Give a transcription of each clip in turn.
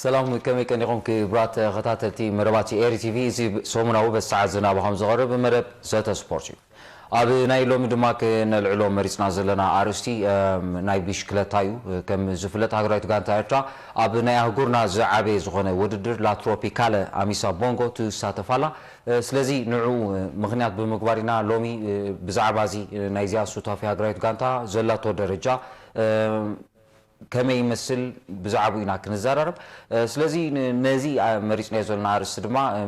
ሰላም፣ ከመይ ቀኒኹም ክቡራት ተኸታተልቲ መደባት ኤሪ ቲቪ? እዚ ሰሙናዊ በዚ ሰዓት ዝናባኹም ዝቐርብ መደብ ዘተ ስፖርት እዩ። ኣብ ናይ ሎሚ ድማ ክነልዕሎ መሪጽና ዘለና ኣርእስቲ፣ እም፣ ናይ ብሽክለታ እዩ። ከም ዝፍለጥ ሃገራዊት ጋንታ ኤርትራ ኣብ ናይ ኣህጉርና ዝዓበየ ዝኾነ ውድድር ላትሮፒካለ ኣሚሳ ቦንጎ ትሳተፍ ኣላ። እ፣ ስለዚ ንዕኡ፣ እ፣ ምኽንያት ብምግባር ኢና ሎሚ፣ እ፣ ብዛዕባ እዚ፣ እ፣ ናይዚኣ ሱታፌ ሃገራዊት ጋንታ ዘላቶ ደረጃ፣ እ፣ ከመይ ይመስል ብዛዕባኡ ኢና ክንዘራረብ። እ፣ ስለዚ ን-፣ ነዚ፣ እ፣ መሪጽናዮ ዘለና ኣርእስቲ ድማ፣ እ፣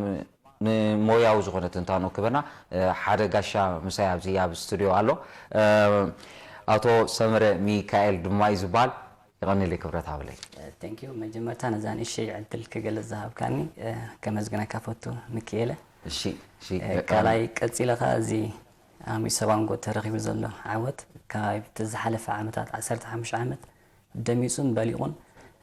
ንሞያዊ ዝኾነ ትንታኖ ክበና፣ እ፣ ሓደ ጋሻ ምሳይ ኣብዚ ኣብ ስቱዲዮ ኣሎ። እ፣ ኣቶ ሰመረ ሚካኤል ድማ እዩ ዝበሃል። የቐንየለይ ክብረት ሃበለይ። ቴንክ ዩ። መጀመርታ ነዛ ንእሽተይ ዕድል ክገልጽ ዝሃብካኒ፣ እ፣ ከመስግነካ ፈቱ ምክኤለ። እሺ፣ እሺ። እ፣ ካልኣይ ቀጺለ ኸኣ እዚ ኣሚሳ ቦንጎ ተረኺቡ ዘሎ ዓወት ካብ እቲ ዝሓለፈ ዓመታት ዓሰርተ ሓሙሽተ ዓመት ደሚጹን በሊቑን፣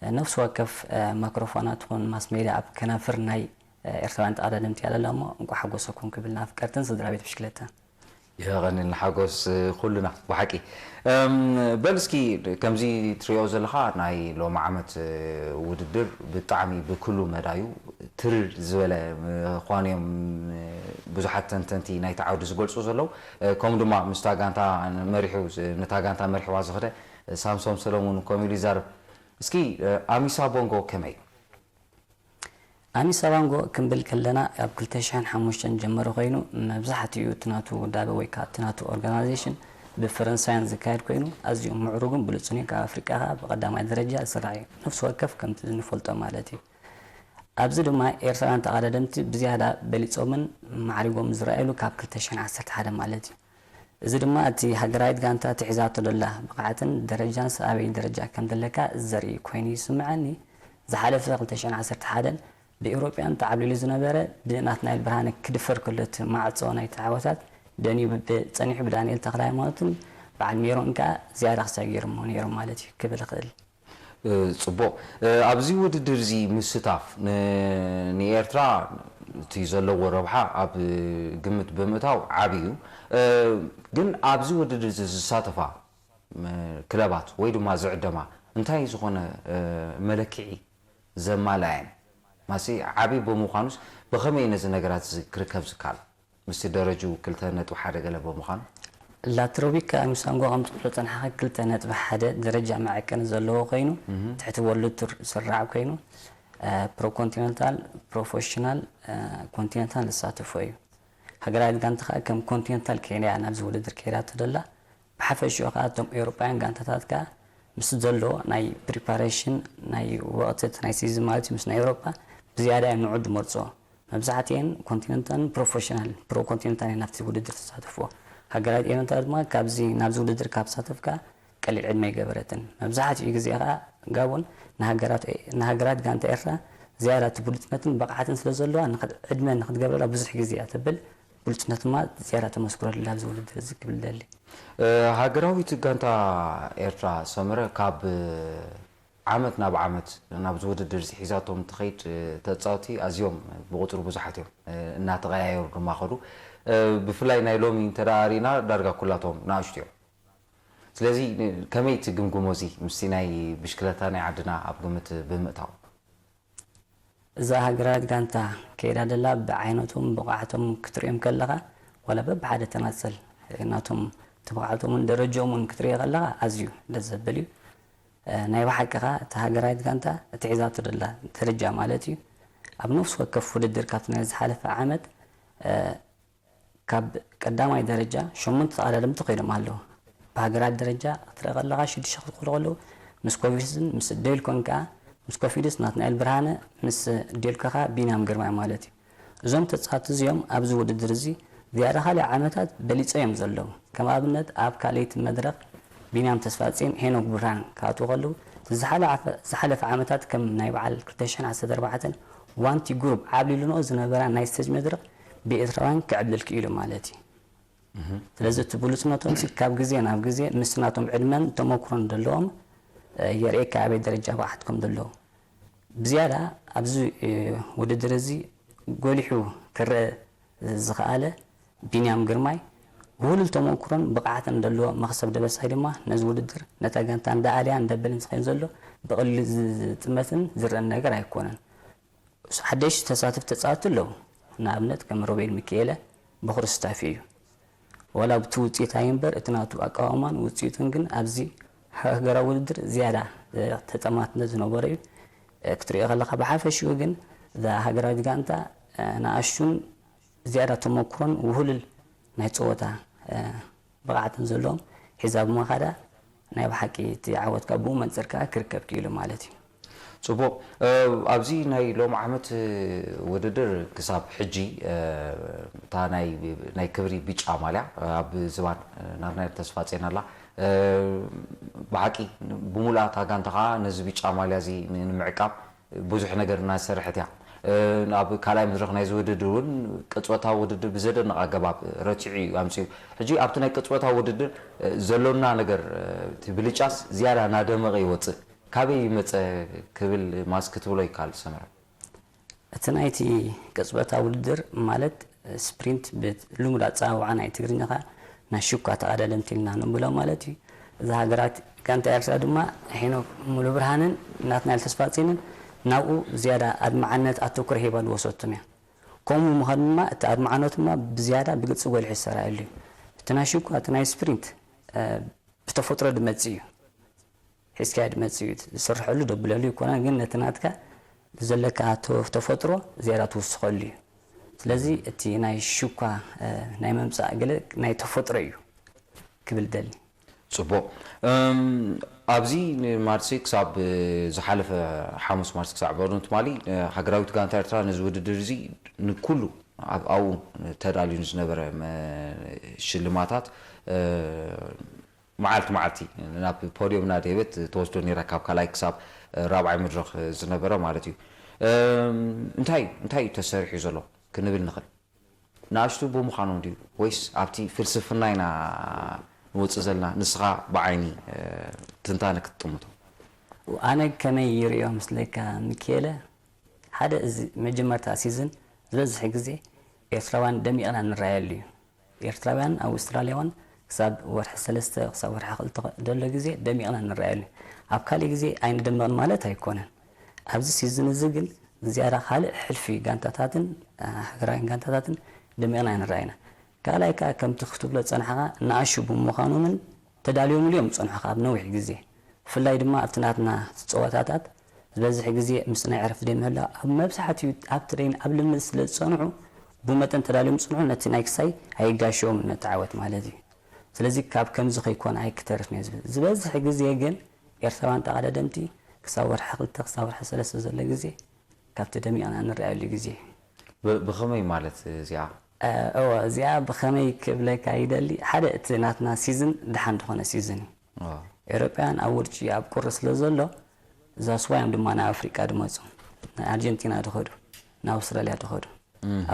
እ፣ ነፍሲ ወከፍ፣ እ፣ ማክሮፎናት ትኹን ማስ ሜድያ ኣብ ከናፍር ናይ፣ እ፣ ኤርትራውያን ተቐዳደምቲ ኣለላ እሞ እንቋዕ ሓጎሰኩም ክብል ንኣፍቀርትን ስድራ ቤት ብሽክለታ። የቐንየልና ሓጎስ ኩሉና ብሓቂ። እም፣ በል እስኪ ከምዚ ትሪኦ ዘለኻ ናይ ሎሚ ዓመት፣ እ፣ ውድድር ብጣዕሚ ብኩሉ መዳዩ ትርር ዝበለ ምዃኑ እዮም፣ እ፣ ብዙሓት ተንተንቲ ናይቲ ዓውዲ ዝገልጹ ዘለዉ። እ፣ ከምኡ ድማ ምስታ ጋንታ መሪሑ፣ ነታ ጋንታ መሪሕዋ ዝኸደ ሳምሶም ሰለሙን ከምኡ ኢሉ ይዛረብ። እስኪ፣ እ፣ ኣሚሳ ቦንጎ ከመይ? ኣሚሳ ቦንጎ ክንብል ከለና ኣብ ክልተ ሽሕን ሓሙሽተን ጀመረ ኮይኑ መብዛሕትኡ እቲ ናቱ ውዳበ ወይ ከዓ እቲ ናቱ ኦርጋናይዜሽን ብፈረንሳውያን ዝካየድ ኮይኑ ኣዝዩ ምዕሩግን ብሉፅን እዩ። ካብ ኣፍሪቃ ከዓ ብቀዳማይ ደረጃ ዝስራዕ እዩ። ነፍሲ ወከፍ ከምቲ ንፈልጦ ማለት እዩ። ኣብዚ ድማ ኤርትራውያን ተቐዳደምቲ ብዝያዳ በሊፆምን ማዕሪጎም ዝረኣየሉ ካብ ክልተ ሽሕን ዓሰርተ ሓደ ማለት እዩ። እዚ ድማ እቲ ሃገራዊት ጋንታ ትሒዛቶ ደላ ብቕዓትን ደረጃንስ ኣበይ ደረጃ ከም ዘለካ ዘርኢ ኮይኑ ይስምዓኒ። ዝሓለፈ ክልተ ሽሕን ዓሰርተ ሓደን ብኤውሮጳውያን ተዓብሊሉ ዝነበረ ብናትናኤል ብርሃነ ክድፈር ከሎ እቲ ማዕጾ ናይቲ ዓወታት ደንዩ ብ-፣ ጸኒሑ ብዳንኤል ተኽለሃይማኖትን በዓል ሜሮን ከኣ ዝያዳ ክሳብ ገይሮሞ ነይሮም ማለት እዩ ክብል እኽእል። እ፣ ጽቡቕ። እ፣ ኣብዚ ውድድር እዚ ምስታፍ ን-፣ ንኤርትራ እቲ ዘለዎ ረብሓ ኣብ ግምት ብምእታው ዓቢ እዩ። እ፣ ግን ኣብዚ ውድድር እዚ ዝሳተፋ፣ ም-፣ ክለባት ወይ ድማ ዝዕደማ እንታይ ዝኾነ፣ እ፣ መለክዒ ዘማልኣ እየን? ማሲ ዓቢ ብምዃኑስ ብኸመይ ነዚ ነገራት እዚ ክርከብ ዝከኣል? ምስቲ ደረጅኡ ክልተ ነጥቢ ሓደ ገለ ብምዃኑ። ላትሮቢካ ኣሚሳንጎ ከምቲ ትብሎ ጸንሓኻ ክልተ ነጥቢ ሓደ ደረጃ መዐቀኒ ዘለዎ ኮይኑ ትሕቲ ወርልድ ቱር ዝስራዕ ኮይኑ፣ እ፣ ፕሮ ኮንቲነንታል፣ ፕሮፌሽናል፣ እ፣ ኮንቲነንታል ዝሳተፎ እዩ። ሃገራዊት ጋንታ ኸኣ ከም ኮንቲነንታል ከይዳ እያ ናብዚ ውድድር ከይዳቶ ደላ። ብሓፈሽኡ ኸኣ እቶም ኤውሮጳውያን ጋንታታት ከኣ ምስ ዘሎ ናይ ፕሪፓሬሽን ናይ ወቕቲ እቲ ናይ ሲዝን ማለት እዩ ምስ ናይ ኤውሮጳ ብዝያዳ እዮም ንዑ ዝመርጽኦ። መብዛሕትኤን ኮንቲነንታልን ፕሮፌሽናል ፕሮ ኮንቲነንታል እየን ናብቲ ውድድር ተሳተፍዎ። ሃገራት ኤውሮፓ ድማ ካብዚ ናብዚ ውድድር ካብ ተሳተፍካ ቀሊል ዕድመ ኣይገበረትን። መብዛሕትኡ ግዜ ከኣ ጋቦን ንሃገራት ንሃገራት ጋንታ ኤርትራ ዝያዳ እቲ ብሉጽነትን ብቕዓትን ስለ ዘለዋ ንኽት ዕድመ ንኽትገብረላ ብዙሕ ግዜ እያ ተብል። ብሉጽነት ድማ ዝያዳ ተመስክረሉ ኣብዚ ውድድር እዚ ክብል ደሊ። ሃገራዊት ጋንታ ኤርትራ ሰመረ ካብ ዓመት ናብ ዓመት ናብዚ ውድድር እዚ ሒዛቶም እትኸይድ ተጻወቲ ኣዝዮም ብቁጽሪ ብዙሓት እዮም፣ እናተቐያየሩ ድማ ኸዱ። ብፍላይ ናይ ሎሚ እንተ ደኣ ርኢና ዳርጋ ኩላቶም ንኣሽቱ እዮም። ስለዚ ከመይ ትግምግሞ እዚ ምስቲ ናይ ብሽክለታ ናይ ዓድና ኣብ ግምት ብምእታው? እዛ ሃገራዊት ጋንታ ከይዳ ደላ ብዓይነቶም ብቕዓቶም ክትሪኦም ከለኻ ዋላ በብሓደ ተናጸል ናቶም እቲ ብቕዓቶምን ደረጃኦምን ክትሪኦ ከለኻ ኣዝዩ ደስ ዘብል እዩ። ናይ ብሓቂ ኸኣ እታ ሃገራዊት ጋንታ እቲ ሒዛቶ ደላ ደረጃ ማለት እዩ ኣብ ነፍሲ ወከፍ ውድድር ካብቲ ናይ ዝሓለፈ ዓመት ካብ ቀዳማይ ደረጃ ሸሞንተ ተቐዳደምቲ ኮይኖም ኣለዉ። ብሃገራት ደረጃ ክትርኢ ከለኻ ሽዱሽተ ክኾኑ ከለዉ ምስ ኮቪድስን ምስ ዴልኮን ከኣ ምስ ኮፊድስ ናትናኤል ብርሃነ ምስ ዴልኮ ከኣ ቢንያም ግርማይ ማለት እዩ። እዞም ተጻወትቲ እዚኦም ኣብዚ ውድድር እዚ ዝያዳ ካልእ ዓመታት በሊጾ እዮም ዘለዉ። ከም ኣብነት ኣብ ካልኣይቲ መድረኽ ቢንያም ተስፋጽዮን ሄኖክ ብርሃን ክኣትዉ ከለዉ ዝሓለፈ ዝሓለፈ ዓመታት ከም ናይ በዓል ክልተ ሽሕን ዓሰርተ ኣርባዕተን ዋንቲ ጉሩብ ዓብሊሉንኦ ዝነበራ ናይ ስቴጅ መድረኽ ብኤርትራውያን ክዕብልል ክኢሉ ማለት እዩ። ስለዚ እቲ ብሉጽነቶም ሲ ካብ ግዜ ናብ ግዜ ምስ ናቶም ዕድመን ተመኩሮን ዘለዎም የርእየካ ኣበይ ደረጃ ብቕዓት ከም ዘለዉ። ብዝያዳ ኣብዚ ውድድር እዚ ጎሊሑ ክረአ ዝኸኣለ ቢንያም ግርማይ ውህሉል ተመክሮን ብቕዓትን ዘለዎ መኽሰብ ደበሳይ ድማ ነዚ ውድድር ነታ ጋንታ እንዳ ኣልያ እንዳ በልን ዝኸይን ዘሎ ብቐሊሉ ዝጥመትን ዝረአን ነገር ኣይኮነን። ሓደሽቲ ተሳተፍቲ ተጻወትቲ ኣለዉ። ንኣብነት ከም ሮቤል ሚካኤለ በኹሪ ስታፊ እዩ። ዋላ ብቲ ውጽኢት ኣይምበር እቲ ናቱ ኣቃውማን ውጽኢቱን ግን ኣብዚ ሃገራዊ ውድድር ዝያዳ ተጠማትነት ዝነበሮ እዩ። ክትሪኦ ከለኻ ብሓፈሽኡ ግን እዛ ሃገራዊት ጋንታ ንኣሽቱን ዝያዳ ተመክሮን ውህሉል ናይ ጸወታ ብቕዓትን ዘለዎም ሒዛ ብምኻዳ ናይ ብሓቂ እቲ ዓወት ካብ ብኡ መንጽር ከኣ ክርከብ ክኢሉ ማለት እዩ። ጽቡቕ። ኣብዚ ናይ ሎም ዓመት ውድድር ክሳብ ሕጂ እታ ናይ ክብሪ ቢጫ ማልያ ኣብ ዝባን ናትናኤል ተስፋጼን ኣላ። ብሓቂ ብሙሉኣ እታ ጋንታ ከዓ ነዚ ቢጫ ማልያ እዚ ንምዕቃብ ብዙሕ ነገር እናሰርሐት እያ። ኣብ ካልኣይ መድረኽ ናይ ዝውድድር እውን ቅፅበታዊ ውድድር ብዘደንቕ ኣገባብ ረቲዑ እዩ ኣምፅኡ። ሕጂ ኣብቲ ናይ ቅፅበታዊ ውድድር ዘሎና ነገር እቲ ብልጫስ ዝያዳ እናደመቐ ይወፅእ። ካበይ ይመፀ ክብል ማስክ ትብሎ ይከኣል ሰመረ? እቲ ናይቲ ቅፅበታዊ ውድድር ማለት ስፕሪንት ብልሙድ ኣፀዋውዓ ናይ ትግርኛ ኸዓ ናይ ሽኳ ተቐዳደምቲ ኢልና ንብሎ ማለት እዩ። እዛ ሃገራት ጋንታ ኤርትራ ድማ ሄኖክ ሙሉብርሃንን ናትናኤል ተስፋጼንን ናብኡ ዝያዳ ኣድማዕነት ኣተኩሮ ሂባ ዝወሰቶም እያ። ከምኡ ምዃኑ ድማ እቲ ኣድማዕነቱ ድማ ብዝያዳ ብግልፂ ጎሊሑ ዝተራእየሉ እዩ። እቲ ናይ ሽኳ እቲ ናይ ስፕሪንት ብተፈጥሮ ዝመፅእ እዩ። ሒዝካዮ ዝመፅእ እዩ። ዝስርሐሉ ደብለሉ ይኮና ግን ነቲ ናትካ ብዘለካ ተፈጥሮ ዝያዳ ትውስኸሉ እዩ። ስለዚ እቲ ናይ ሽኳ ናይ መምፃእ ገለ ናይ ተፈጥሮ እዩ ክብል ደሊ። ፅቡቕ። ኣብዚ ማርሲ ክሳብ ዝሓለፈ ሓሙስ ማርሲ ክሳዕ በሩ ትማሊ ሃገራዊት ጋንታ ኤርትራ ነዚ ውድድር እዚ ንኩሉ ኣብ ኣብኡ ተዳልዩ ዝነበረ ሽልማታት መዓልቲ መዓልቲ ናብ ፖድዮም እናደየበት ተወስዶ ነይራ ካብ ካልኣይ ክሳብ ራብዓይ መድረኽ ዝነበረ ማለት እዩ። እንታይ እንታይ እዩ ተሰሪሑ ዘሎ ክንብል ንኽእል? ንኣሽቱ ብምዃኖም ድዩ ወይስ ኣብቲ ፍልስፍና ኢና ንወፅእ ዘለና? ንስኻ ብዓይኒ ትንታነ ክትጥምቶ። ኣነ ከመይ ይርእዮ ምስለካ ሚኪኤለ፣ ሓደ እዚ መጀመርታ ሲዝን ዝበዝሕ ግዜ ኤርትራውያን ደሚቕና ንረኣየሉ እዩ። ኤርትራውያን ኣብ ኣውስትራልያ እውን ክሳብ ወርሒ ሰለስተ ክሳብ ወርሒ ክልተ ዘሎ ግዜ ደሚቕና ንረኣየሉ። ኣብ ካሊእ ግዜ ኣይንደምቕን ማለት ኣይኮነን። ኣብዚ ሲዝን እዚ ግን ዝያዳ ካልእ ሕልፊ ጋንታታትን ሃገራውያን ጋንታታትን ደሚቕና ኣይንረኣይና። ካልኣይ ከኣ ከምቲ ክትብሎ ዝጸናሕኻ ንኣሹ ብምዃኖምን ተዳልዮምሉ እዮም ዝጸንሑ ካብ ነዊሕ ግዜ። ብፍላይ ድማ ኣብቲ ናትና ጸወታታት ዝበዝሕ ግዜ ምስ ናይ ዕረፍቲ ደይ ምህላው ኣብ መብዛሕትኡ ኣብ ትሬን ኣብ ልምድ ስለ ዝጸንሑ ብመጠን ተዳልዮም ዝጽንሑ ነቲ ናይ ክሳይ ኣይጋሸዎም ነቲ ዓወት ማለት እዩ። ስለዚ ካብ ከምዚ ከይኮነ ኣይክተርፍን እየ ዝብል። ዝበዝሕ ግዜ ግን ኤርትራውያን ተቐዳደምቲ ክሳብ ወርሒ ክልተ ክሳብ ወርሒ ሰለስተ ዘሎ ግዜ ካብቲ ደሚቕና ንረኣየሉ ግዜ። ብኸመይ ማለት እዚኣ? እወ እዚኣ ብኸመይ ክብለካ ይደሊ ሓደ እቲ ናትና ሲዝን ደሓን ዝኾነ ሲዝን እዩ። ኤውሮጳውያን ኣብ ውርጪ ኣብ ቁሪ ስለ ዘሎ እዛ ስዋዮም ድማ ናብ ኣፍሪቃ ድመፁ ናይ ኣርጀንቲና ድኸዱ ናይ ኣውስትራልያ ድኸዱ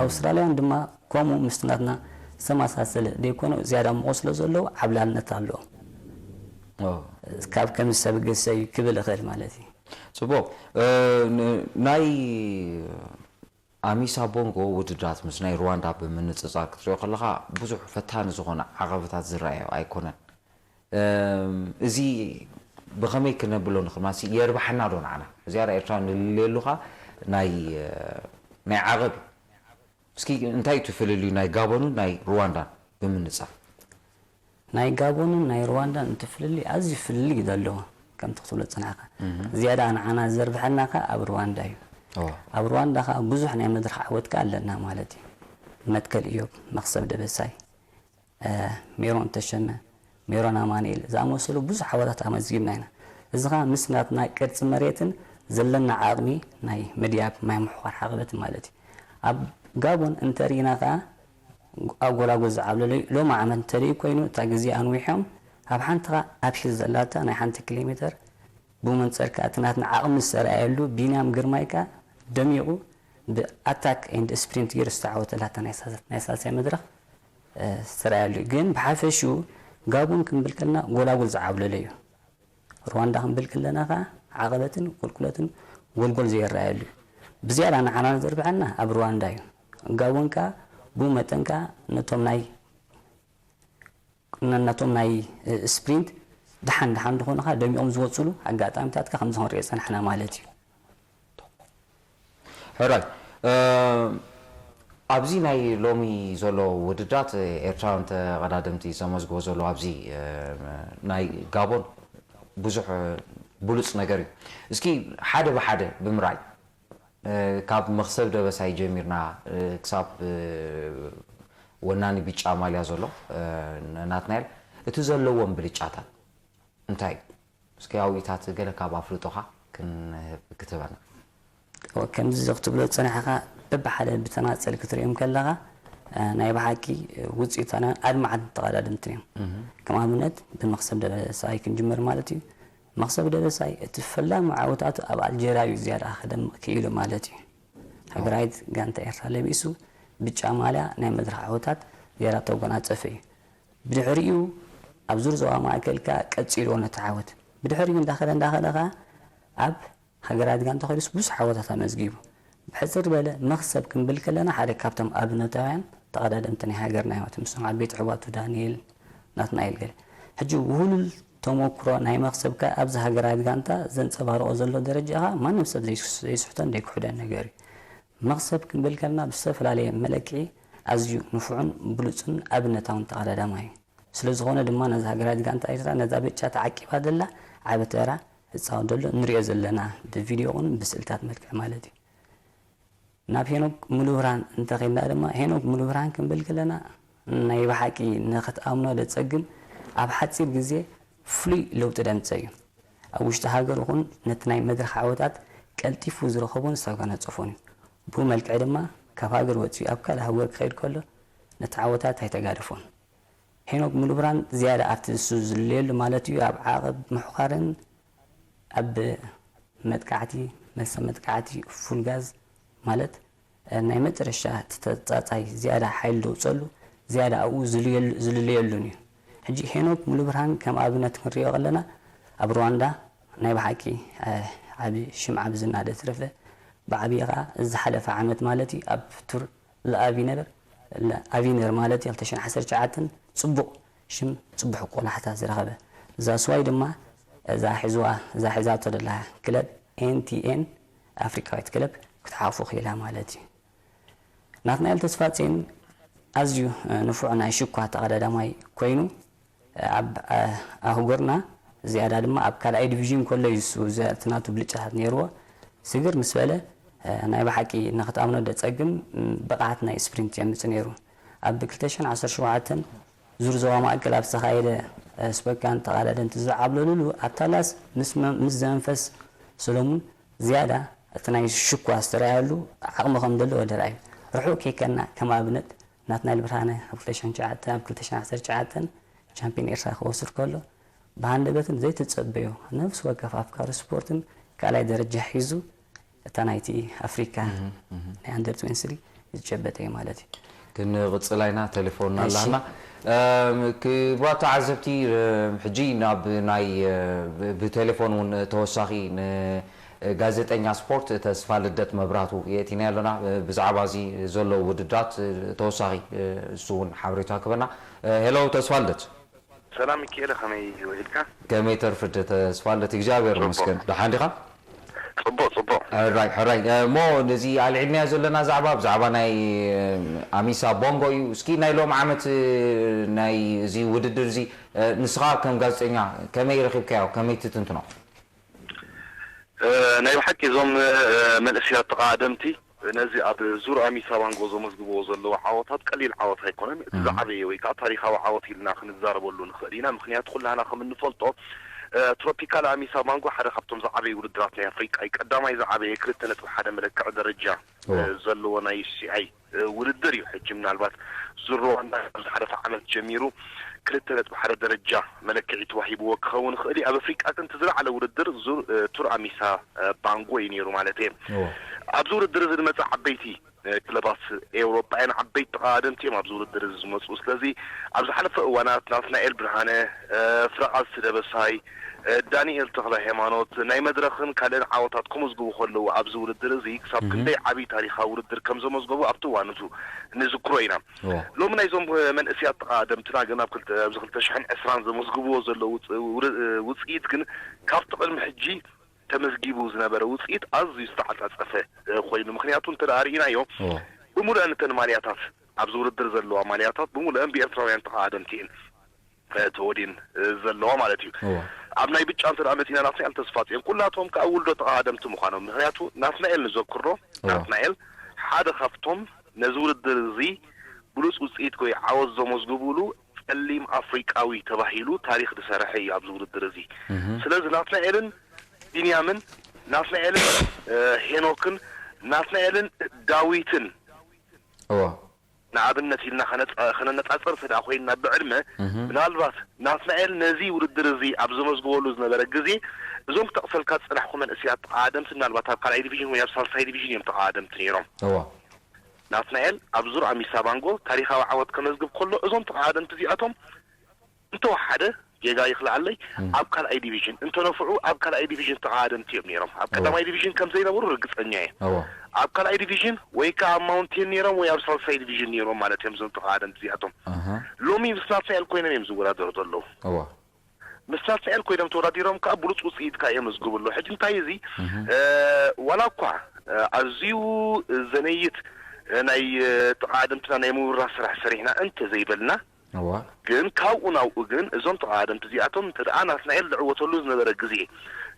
ኣውስትራልያውያን ድማ ከምኡ ምስቲ ናትና ዝተመሳሰለ ደይኮነ ዝያዳ ምቑ ስለ ዘለዉ ዓብላልነት ኣለዎም ካብ ከምዚ ሰብ ገሰ እዩ ክብል እኽእል ማለት እዩ። ፅቡቕ ናይ ኣሚሳ ቦንጎ ውድድራት ምስ ናይ ሩዋንዳ ብምንፅፃር ክትሪኦ ከለኻ ብዙሕ ፈታኒ ዝኾነ ዓቐበታት ዝረኣዮ ኣይኮነን። እዚ ብኸመይ ክነብሎ ንኽእል ማለት የርብሓና ዶ ንዓና? ዝያዳ ኤርትራ ንልልየሉኻ ናይ ናይ ዓቐብ እስኪ እንታይ እዩ እቲ ፍልልዩ ናይ ጋቦንን ናይ ሩዋንዳን ብምንፃር? ናይ ጋቦንን ናይ ሩዋንዳን እቲ ፍልልይ ኣዝዩ ፍልልይ እዩ ዘለዎ ከምቲ ክትብሎ ዝፀናሕካ ዝያዳ ንዓና ዘርብሐልና ከ ኣብ ሩዋንዳ እዩ ኣብ ሩዋንዳ ከ ብዙሕ ናይ መድረክ ዓወት ከ ኣለና ማለት እዩ መትከል እዮብ መክሰብ ደበሳይ ሜሮን ተሸመ ሜሮን ኣማንኤል ዝኣመሰሉ ብዙሕ ዓወታት ኣመዝጊብና ኢና እዚ ከ ምስ ናትና ቅርፂ መሬትን ዘለና ዓቕሚ ናይ ምድያብ ማይ ምሕኳር ዓቕበት ማለት እዩ ኣብ ጋቦን እንተሪኢና ከ ኣጎላጉል ዝዓብለለዩ ሎም ዓመት እንተሪኡ ኮይኑ እታ ግዜ ኣንዊሖም ኣብ ሓንቲ ከ ኣብሒዝ ዘላታ ናይ ሓንቲ ኪሎ ሜተር ብመንፀር ከ እቲ ናትና ዓቕሚ ዝተረኣየሉ ቢንያም ግርማይ ከ ደሚቑ ብኣታክ ኤንድ ስፕሪንት ገይሩ ዝተዓወተላታ ናይ ሳልሳይ መድረኽ ዝተረኣየሉ ግን ብሓፈሽኡ ጋቦን ክንብል ከለና ጎላጉል ዝዓብለለዩ ሩዋንዳ ክንብል ከለና ከ ዓቐበትን ቁልቁለትን ጎልጎል ዘይረኣየሉ እዩ። ብዝያዳ ንዓና ዘርብሐና ኣብ ሩዋንዳ እዩ። ጋቦን ከ ብኡ መጠን ከ ነቶም ናይ ነናቶም ናይ ስፕሪንት ደሓን ደሓን ዝኾኑ ኸዓ ደሚቖም ዝወፅሉ ኣጋጣሚታት ከም ንሪኦ ዝፀናሕና ማለት እዩ። ሕራይ ኣብዚ ናይ ሎሚ ዘሎ ውድድራት ኤርትራውያን ተቐዳደምቲ ዘመዝግቦ ዘሎ ኣብዚ ናይ ጋቦን ብዙሕ ብሉፅ ነገር እዩ። እስኪ ሓደ ብሓደ ብምርኣይ ካብ መኽሰብ ደበሳይ ጀሚርና ክሳብ ወናኒ ብጫ ማልያ ዘሎ ናትናኤል እቲ ዘለዎም ብልጫታት እንታይ እዩ? እስኪ ኣውኢታት ገለ ካብ ኣፍልጦኻ ክንህብ ክትህበና። ከምዚ ክትብሎ ዝጸናሕኻ በብሓደ ብተናጸል ክትሪኦም ከለኻ ናይ ብሓቂ ውፅኢታውያን ኣድማዕትን ተቐዳደምትን እዮም። ከም ኣብነት ብመኽሰብ ደበሳይ ክንጅምር ማለት እዩ። መኽሰብ ደበሳይ እቲ ፈላሚ ዓወታቱ ኣብ ኣልጀርያ እዩ ዝያዳ ከደምቕ ክኢሉ ማለት እዩ። ሃገራዊት ጋንታ ኤርትራ ለቢሱ ብጫ ማልያ ናይ መድረኽ ዓወታት ዝያዳ ተጎናጸፈ እዩ። ብድሕሪኡ ኣብ ዙር ዞባ ማእከል ከኣ ቀጺልዎ ነቲ ዓወት። ብድሕሪኡ እንዳኸደ እንዳኸደ ከኣ ኣብ ሃገራት ጋንታ ኮይኑስ ብዙሕ ዓወታት ኣመዝጊቡ። ብሕጽር ዝበለ መኽሰብ ክንብል ከለና ሓደ ካብቶም ኣብነታውያን ተቐዳደምቲ ናይ ሃገርና እዮም። ምስቶም ዓበይቲ ኣሕዋቱ ዳንኤል ናትናኤል ገለ። ሕጂ ውህሉል ተመክሮ ናይ መኽሰብ ከኣ ኣብዚ ሃገራት ጋንታ ዘንጸባርቖ ዘሎ ደረጃ ከኣ ማንም ሰብ ዘይስሕቶን ዘይክሕዶን ነገር እዩ። መኽሰብ ክንብል ከለና ብዝተፈላለየ መለክዒ ኣዝዩ ንፉዕን ብሉጽን ኣብነታውን ተቐዳዳማይ እዩ። ስለ ዝኾነ ድማ ነዛ ሃገራዊት ጋንታ ኤርትራ ነዛ ብጫ ተዓቂባ ዘላ ዓቢ ተራ ይጻወት ዘሎ ንሪኦ ዘለና ብቪድዮ ኹን ብስእልታት መልክዕ ማለት እዩ። ናብ ሄኖክ ሙሉብርሃን እንተኺድና ድማ ሄኖክ ሙሉብርሃን ክንብል ከለና ናይ ብሓቂ ንኽትኣምኖ ደጸግም ኣብ ሓጺር ግዜ ፍሉይ ለውጢ ደምጸ እዩ። ኣብ ውሽጢ ሃገር ይኹን ነቲ ናይ መድረኽ ዓወታት ቀልጢፉ ዝረኸቦን ዝተጎናጸፎን እዩ። ብኡ መልክዕ ድማ ካብ ሃገር ወጺኡ ኣብ ካልእ ሃገር ክኸይድ ከሎ ነቲ ዓወታት ኣይተጋደፎን። ሄኖክ ሙሉብርሃን ዝያዳ ኣብቲ ንሱ ዝልለየሉ ማለት እዩ ኣብ ዓቐብ ምሕዃርን ኣብ መጥቃዕቲ መሰ መጥቃዕቲ ፉል ጋዝ ማለት ናይ መጨረሻ እቲ ተጻጻይ ዝያዳ ሓይሊ ደውጸሉ ዝያዳ ኣብኡ ዝልለየሉን እዩ። ሕጂ ሄኖክ ሙሉብርሃን ከም ኣብነት ክንሪኦ ከለና ኣብ ሩዋንዳ ናይ ብሓቂ ዓቢ ሽም ዓቢ ዝና ዘትረፈ ብዓብዪ ከኣ ዝሓለፈ ዓመት ማለት እዩ ኣብ ቱር ለኣቪነር ለኣቪነር ማለት እዩ ክልተ ሽሕን ዓሰርተ ትሽዓተን ጽቡቕ ሽም ጽቡሕ ቆላሕታ ዝረኸበ እዛ ስዋይ ድማ እዛ ሒዝዋ እዛ ሒዛቶ ዘላ ክለብ ኤንቲኤን ኣፍሪቃዊት ክለብ ክትሓፉ ክኢላ ማለት እዩ። ናትናኤል ተስፋጼን ኣዝዩ ንፉዕ ናይ ሽኳ ተቐዳዳማይ ኮይኑ ኣብ ኣህጉርና ዝያዳ ድማ ኣብ ካልኣይ ዲቪዥን ከሎ እዩ እሱ እቲ ናቱ ብልጫታት ነይርዎ። ስግር ምስ በለ ናይ ብሓቂ ንክትኣምኖ ደጸግም ብቕዓት ናይ ስፕሪንት የምጽእ ነይሩ። ኣብ ክልተ ሽሕን ዓሰርተ ሸውዓተን ዙር ዞባ ማእከል ኣብ ዝተኻየደ ስፖካን ተቓዳደምቲ ዝዓብለሉሉ ኣብ ታላስ ምስ ዘመንፈስ ሰሎሙን ዝያዳ እቲ ናይ ሽኳ ዝተረኣየሉ ዓቕሚ ከም ዘለዎ ደርኣዩ። ርሑቕ ከይከድና ከም ኣብነት ናትናኤል ብርሃነ ኣብ ክልተ ሽሕን ትሽዓተን ኣብ ክልተ ሽሕን ዓሰርተ ትሽዓተን ቻምፒዮን ኤርትራ ክወስድ ከሎ ብሃንደበትን ዘይተጸበዮ ነፍሲ ወከፍ ኣፍቃሪ ስፖርትን ካልኣይ ደረጃ ሒዙ እታ ናይቲ ኣፍሪካ ናይ ኣንደር ትዌንቲ ስሪ ዝጨበጠ እዩ ማለት እዩ። ክንቕጽል ኣይና ተሌፎንና ኣላና። ክቡራት ተዓዘብቲ ሕጂ ናብ ናይ ብቴሌፎን እውን ተወሳኺ ንጋዜጠኛ ስፖርት ተስፋ ልደት መብራቱ የእቲና ኣለና። ብዛዕባ እዚ ዘሎ ውድድራት ተወሳኺ እሱ እውን ሓበሬታ ክበና። ሄሎ ተስፋ ልደት። ሰላም ሚኪኤለ ከመይ ውዒልካ? ከመይ ተርፍድ ተስፋለት እግዚኣብሔር ይመስገን ደሓን ዲኻ? ጽቡቅ ጽቡቅ። ሕራይ ሕራይ እሞ ነዚ ኣልዒልናዮ ዘለና ዛዕባ ብዛዕባ ናይ ኣሚሳ ቦንጎ እዩ። እስኪ ናይ ሎም ዓመት ናይ እዚ ውድድር እዚ ንስኻ ከም ጋዜጠኛ ከመይ ረኺብካዮ ከመይ ትትንትኖ? ናይ ብሓቂ እዞም መንእሰያት ተቓደምቲ ነዚ ኣብ ዙር ኣሚሳ ባንጎ ዘመዝግብዎ ዘለዉ ዓወታት ቀሊል ዓወት ኣይኮነን። እቲ ዝዓበየ ወይ ከዓ ታሪኻዊ ዓወት ኢልና ክንዛረበሉ ንኽእል ኢና። ምኽንያቱ ኩላህና ከም እንፈልጦ ትሮፒካል ኣሚሳ ባንጎ ሓደ ካብቶም ዝዓበዩ ውድድራት ናይ ኣፍሪቃ እዩ። ቀዳማይ ዝዓበየ ክልተ ነጥቢ ሓደ መለክዒ ደረጃ ዘለዎ ናይ ዩሲኣይ ውድድር እዩ። ሕጂ ምናልባት ዙር ሩዋንዳ ካብ ዝሓለፈ ዓመት ጀሚሩ ክልተ ነጥቢ ሓደ ደረጃ መለክዒ ተዋሂብዎ ክኸውን ይኽእል እዩ። ኣብ ኣፍሪቃ ግን እቲ ዝለዓለ ውድድር ዙር ቱር ኣሚሳ ባንጎ እዩ ነይሩ ማለት እየ። ኣብዚ ውድድር እዚ ዝመፀ ዓበይቲ ክለባት ኤውሮጳ እየን ዓበይቲ ተቐዳደምቲ እዮም ኣብዚ ውድድር እዚ ዝመፁ። ስለዚ ኣብ ዝሓለፈ እዋናት ናትናኤል ብርሃነ፣ ፍረቓልሲ ደበሳይ፣ ዳንኤል ተኽለ ሃይማኖት ናይ መድረኽን ካልእን ዓወታት ከመዝግቡ ከለዉ ኣብዚ ውድድር እዚ ክሳብ ክንደይ ዓብዪ ታሪኻዊ ውድድር ከም ዘመዝገቡ ኣብቲ እዋን እቱ ንዝክሮ ኢና። ሎሚ ናይዞም መንእስያት ተቐዳደምትና ግን ኣብ ክልተ- ኣብዚ ክልተ ሽሕን ዕስራን ዘመዝግብዎ ዘለዉ ውፅ- ውር- ውፅኢት ግን ካብቲ ቅድሚ ሕጂ ተመዝጊቡ ዝነበረ ውፅኢት ኣዝዩ ዝተዓፃፀፈ ኮይኑ። ምክንያቱ እንተ ደኣ ርኢናዮ፣ ብምሉአን እተን ማልያታት፣ ኣብዚ ውድድር ዘለዋ ማልያታት ብምሉአን ብኤርትራውያን ተቐዳደምቲ እየን ተወዲን ዘለዋ ማለት እዩ። ኣብ ናይ ብጫ እንተ ደኣ መፂና ናትናኤል ተስፋፅዮን፣ ኩላቶም ከዓ ውልዶ ተቐዳደምቲ ምዃኖም። ምክንያቱ ናትናኤል ንዘክሮ፣ ናትናኤል ሓደ ካብቶም ነዚ ውድድር እዚ ብሉፅ ውፅኢት ወይ ዓወት ዘመዝግብሉ ጸሊም ኣፍሪቃዊ ተባሂሉ ታሪኽ ዝሰረሐ እዩ ኣብዚ ውድድር እዚ። ስለዚ ናትናኤልን ቢንያምን፣ ናትናኤልን ሄኖክን፣ ናትናኤልን ዳዊትን፣ ንኣብነት ኢልና ከነነጻጽር እንተ ኮይንና ብዕድመ፣ ምናልባት ናትናኤል ነዚ ውድድር እዚ ኣብ ዘመዝግበሉ ዝነበረ ግዜ፣ እዞም ክጠቕሰልካ ዝጸናሕኩ መንእሰያት ተቐዳደምቲ ምናልባት ኣብ ካልኣይ ዲቪዥን ወይ ኣብ ሳልሳይ ዲቪዥን እዮም ተቐዳደምቲ ነይሮም። ናትናኤል ኣብ ዙር ኣሚሳ ባንጎ ታሪኻዊ ዓወት ከመዝግብ ከሎ፣ እዞም ተቐዳደምቲ እዚኣቶም እንተወሓደ፣ ጌጋ ይኽልኣለይ፣ ኣብ ካልኣይ ዲቪዥን እንተነፍዑ፣ ኣብ ካልኣይ ዲቪዥን ተቐዳደምቲ እዮም ነይሮም። ኣብ ቀዳማይ ዲቪዥን ከም ዘይነበሩ ርግጸኛ እየ። ኣብ ካልኣይ ዲቪዥን ወይ ከኣ ኣብ ማውንቴን ነይሮም ወይ ኣብ ሳልሳይ ዲቪዥን ነይሮም ማለት እዮም እዞም ተቐዳደምቲ እዚኣቶም። ሎሚ ምስ ናትናኤል ኮይኖም እዮም ዝወዳደሩ ዘለዉ። ምስ ናትናኤል ኮይኖም ተወዳዲሮም ከኣ ብሉጽ ውጽኢት ከኣ የመዝግቡ ኣለዉ። ሕጂ እንታይ እዚ ዋላ እኳ ኣዝዩ ዘነይት ናይ ተቓደምትና ናይ ምውራስ ስራሕ ሰሪሕና እንተ ዘይበልና፣ ግን ካብኡ ናብኡ ግን እዞም ተቓደምቲ እዚኣቶም እንተ ደኣ ናትናኤል ዝዕወተሉ ዝነበረ ግዜ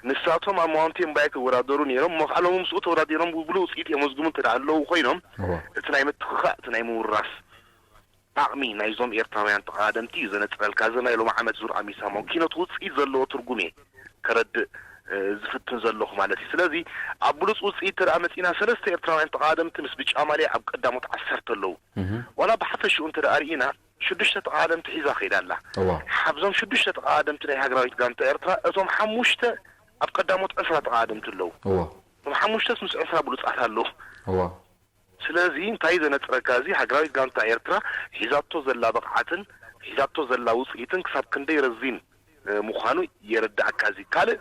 ንሳቶም ኣብ ማውንቴን ባይክ ይወዳደሩ ነይሮም እሞ ከኣ ሎሚ ምስኡ ተወዳዲሮም ብሉጽ ውጽኢት የመዝግቡ እንተ ደኣ ኣለዉ ኮይኖም እቲ ናይ ምትኽኻእ እቲ ናይ ምውራስ ዓቕሚ ናይዞም ኤርትራውያን ተቐዳደምቲ እዩ ዘነጽረልካ። እዚ ናይ ሎሚ ዓመት ዙር ኣሚሳሞ ኪኖት ውጽኢት ዘለዎ ትርጉም እየ ከረድእ ዝፍትን ዘለኹ ማለት እዩ። ስለዚ ኣብ ብሉጽ ውጽኢት እንተ ደኣ መጺእና ሰለስተ ኤርትራውያን ተቐዳደምቲ ምስ ብጫ ማልያ ኣብ ቀዳሞት ዓሰርተ ኣለዉ። ዋላ ብሓፈሽኡ እንተ ደኣ ርኢና ሽዱሽተ ተቐዳደምቲ ሒዛ ከይዳ ኣላ። ሓብዞም ሽዱሽተ ተቐዳደምቲ ናይ ሃገራዊት ጋንታ ኤርትራ እቶም ሓሙሽተ ኣብ ቀዳሞት ዕስራ ተቐዳደምቲ ኣለዉ። እቶም ሓሙሽተስ ምስ ዕስራ ብሉጻት ኣለዉ። ስለዚ እንታይ ዘነጽረካ፣ እዚ ሃገራዊት ጋንታ ኤርትራ ሒዛቶ ዘላ ብቕዓትን ሒዛቶ ዘላ ውጽኢትን ክሳብ ክንደይ ረዚን ምዃኑ የረድኣካ። እዚ ካልእ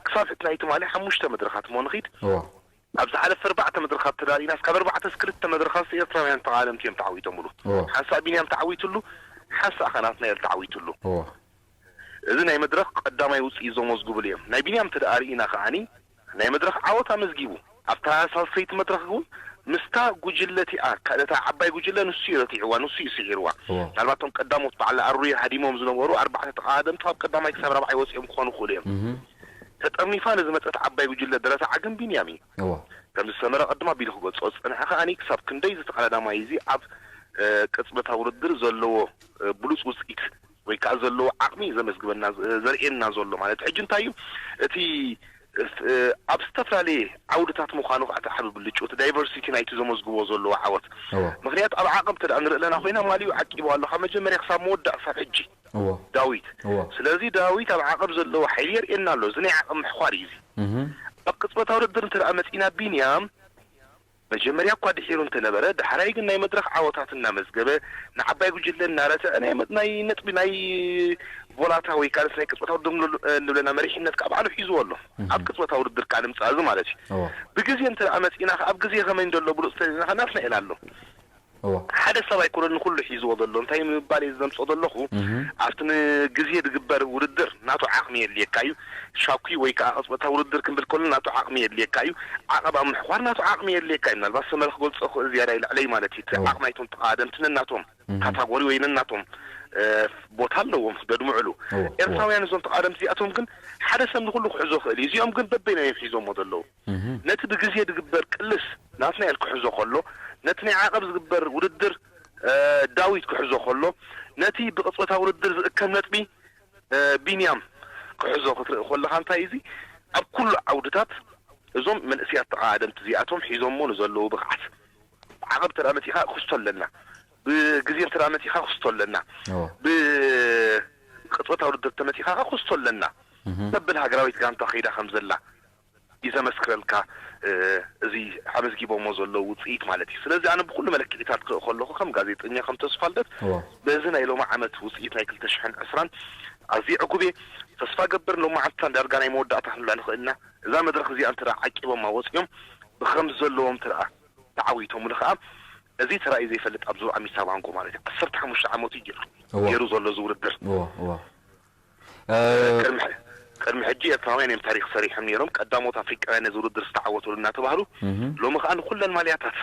ክሳብ እቲ ናይ ትማሊ ሓሙሽተ መድረኻት እሞ ንኺድ። ኣብ ዝሓለፈ ኣርባዕተ መድረኻት ተዳሪእናስ ካብ ኣርባዕተስ ክልተ መድረኻት ኤርትራውያን ተቓለምቲ እዮም ተዓዊቶምሉ። ሓንሳእ ቢንያም ተዓዊትሉ፣ ሓንሳእ ኸ ናትናኤል ተዓዊትሉ። እዚ ናይ መድረኽ ቀዳማይ ውጽኢት ዘመዝግብሉ እዮም። ናይ ቢንያም እንተ ደኣ ርኢና ከዓኒ ናይ መድረኽ ዓወት ኣመዝጊቡ። ኣብታ ሳልሰይቲ መድረኽ እውን ምስታ ጉጅለ እቲኣ፣ እታ ዓባይ ጉጅለ ንሱ እዩ ረቲዕዋ፣ ንሱ እዩ ስዒርዋ። ምናልባት እቶም ቀዳሞት በዓል ኣሩየ ሃዲሞም ዝነበሩ ኣርባዕተ ተቐዳደምቲ ካብ ቀዳማይ ክሳብ ራብዓይ ወጺኦም ክኾኑ ይኽእሉ እዮም። ተጠርኒፋ ንዝመጸት ዓባይ ጉጅለ ዝረትዓ ግን ቢንያም እዩ። ከምዚ ሰመረ ቅድም ኣቢሉ ክገልጾ ዝጸንሐ ከዓኒ ክሳብ ክንደይ እዚ ተቐዳዳማይ እዚ ኣብ ቅጽበታዊ ውድድር ዘለዎ ብሉጽ ውጽኢት ወይ ከዓ ዘለዎ ዓቕሚ ዘመዝግበና ዘርእየና ዘሎ ማለት ሕጂ እንታይ እዩ እቲ ኣብ ዝተፈላለየ ዓውድታት ምዃኑ ከዓ እቲ ዓቢ ብልጩ እቲ ዳይቨርሲቲ ናይቲ ዘመዝግቦ ዘለዎ ዓወት ምክንያቱ ኣብ ዓቐብ ተደኣ ንርኢ ኣለና ኮይና ማሊኡ ዓቂቡ ኣሎ ካብ መጀመርያ ክሳብ መወዳእ ክሳብ ሕጂ ዳዊት ስለዚ ዳዊት ኣብ ዓቐብ ዘለዎ ሓይሊ የርእየና ኣሎ እዚ ናይ ዓቐብ ምሕኳር እዩ እዚ ኣብ ቅጽበታዊ ውድድር እንተ ደኣ መጺና ቢንያም መጀመርያ እኳ ድሒሩ እንተነበረ፣ ዳሕራይ ግን ናይ መድረኽ ዓወታት እናመዝገበ፣ ንዓባይ ጉጅለ እናረትዐ ናይ መ- ናይ ነጥቢ ናይ ቮላታ ወይ ካልስ ናይ ቅጽበታዊ ውድድር ንብለና መሪሕነት ካብ ባዕሉ ሒዝዎ ኣሎ። ኣብ ቅጽበታዊ ውድድር ከዓ ንምጻእ እዚ ማለት እዩ። ብግዜ እንተ ደኣ መጺእና ከኣ ኣብ ግዜ ከመይ እንደሎ ብሉጽ ተሪእና ከኣ ናትናኤል ኣሎ። ሓደ ሰብ ኣይኮነን ንኹሉ ሒዝዎ ዘሎ እንታይ ምባል እየ ዘምፅኦ ዘለኹ ኣብቲ ንግዜ ዝግበር ውድድር ናቱ ዓቕሚ የድልየካ እዩ ሻኩ ወይ ከዓ ቅፅበታ ውድድር ክንብል ከሎ ናቱ ዓቕሚ የድልየካ እዩ ዓቐብ ኣብ ምሕኳር ናቱ ዓቕሚ የድልየካ እዩ ምናልባት ሰመረ ክገልፆ ክእል ዝያዳ ይልዕለይ ማለት እዩ እቲ ዓቕሚ ናይቶም ተቃደምቲ ነናቶም ካታጎሪ ወይ ነናቶም ቦታ ኣለዎም ዘድምዕሉ ኤርትራውያን እዞም ተቃደምቲ እዚኣቶም ግን ሓደ ሰብ ንኩሉ ክሕዞ ክእል እዩ እዚኦም ግን በበይኖም እዮም ሒዞሞ ዘለዉ ነቲ ብግዜ ዝግበር ቅልስ ናትናኤል ክሕዞ ከሎ ነቲ ናይ ዓቐብ ዝግበር ውድድር ዳዊት ክሕዞ ከሎ ነቲ ብቕጽበታዊ ውድድር ዝእከብ ነጥቢ ቢንያም ክሕዞ ክትርኢ ከለኻ እንታይ እዚ ኣብ ኩሉ ዓውድታት እዞም መንእስያት ተቓደምቲ እዚኣቶም ሒዞሞ ንዘለዉ ብቕዓት ዓቐብ ተዳ መጺኻ ክስቶ ኣለና ብግዜ እንተ መጺኻ ክስቶ ኣለና ብቅጽበታዊ ውድድር ተመጺኻ ክስቶ ኣለና ተብል ሃገራዊት ጋንታ ከይዳ ከም ዘላ እዩ ዘመስክረልካ፣ እዚ ኣመዝጊቦሞ ዘለዉ ውፅኢት ማለት እዩ። ስለዚ ኣነ ብኩሉ መለክዒታት ክርኢ ከለኹ ከም ጋዜጠኛ፣ ከም ተስፋ ልደት፣ በዚ ናይ ሎሚ ዓመት ውፅኢት ናይ ክልተ ሽሕን ዕስራን ኣዝዩ ዕጉብ እየ። ተስፋ ገብር ሎም መዓልትታት ዳርጋ ናይ መወዳእታ ክንብላ ንኽእል ኢና። እዛ መድረኽ እዚኣ እንተ ደኣ ዓቂቦማ ወፂኦም ብኸም ዘለዎም እንተ ደኣ ተዓዊቶምሉ ከዓ እዚ ተራእዩ ዘይፈልጥ ኣብ ዙር ኣሚሳ ባንጎ ማለት እዩ። ዓሰርተ ሓሙሽተ ዓመቱ እዩ ገይሩ ዘሎ እዚ ውድድር። ቅድሚ ሕጂ ኤርትራውያን እዮም ታሪኽ ሰሪሖም ነይሮም። ቀዳሞት ኣፍሪቃውያን ነዚ ውድድር ዝተዓወትሉ እናተባህሉ ሎሚ ከዓ ንኩለን ማልያታት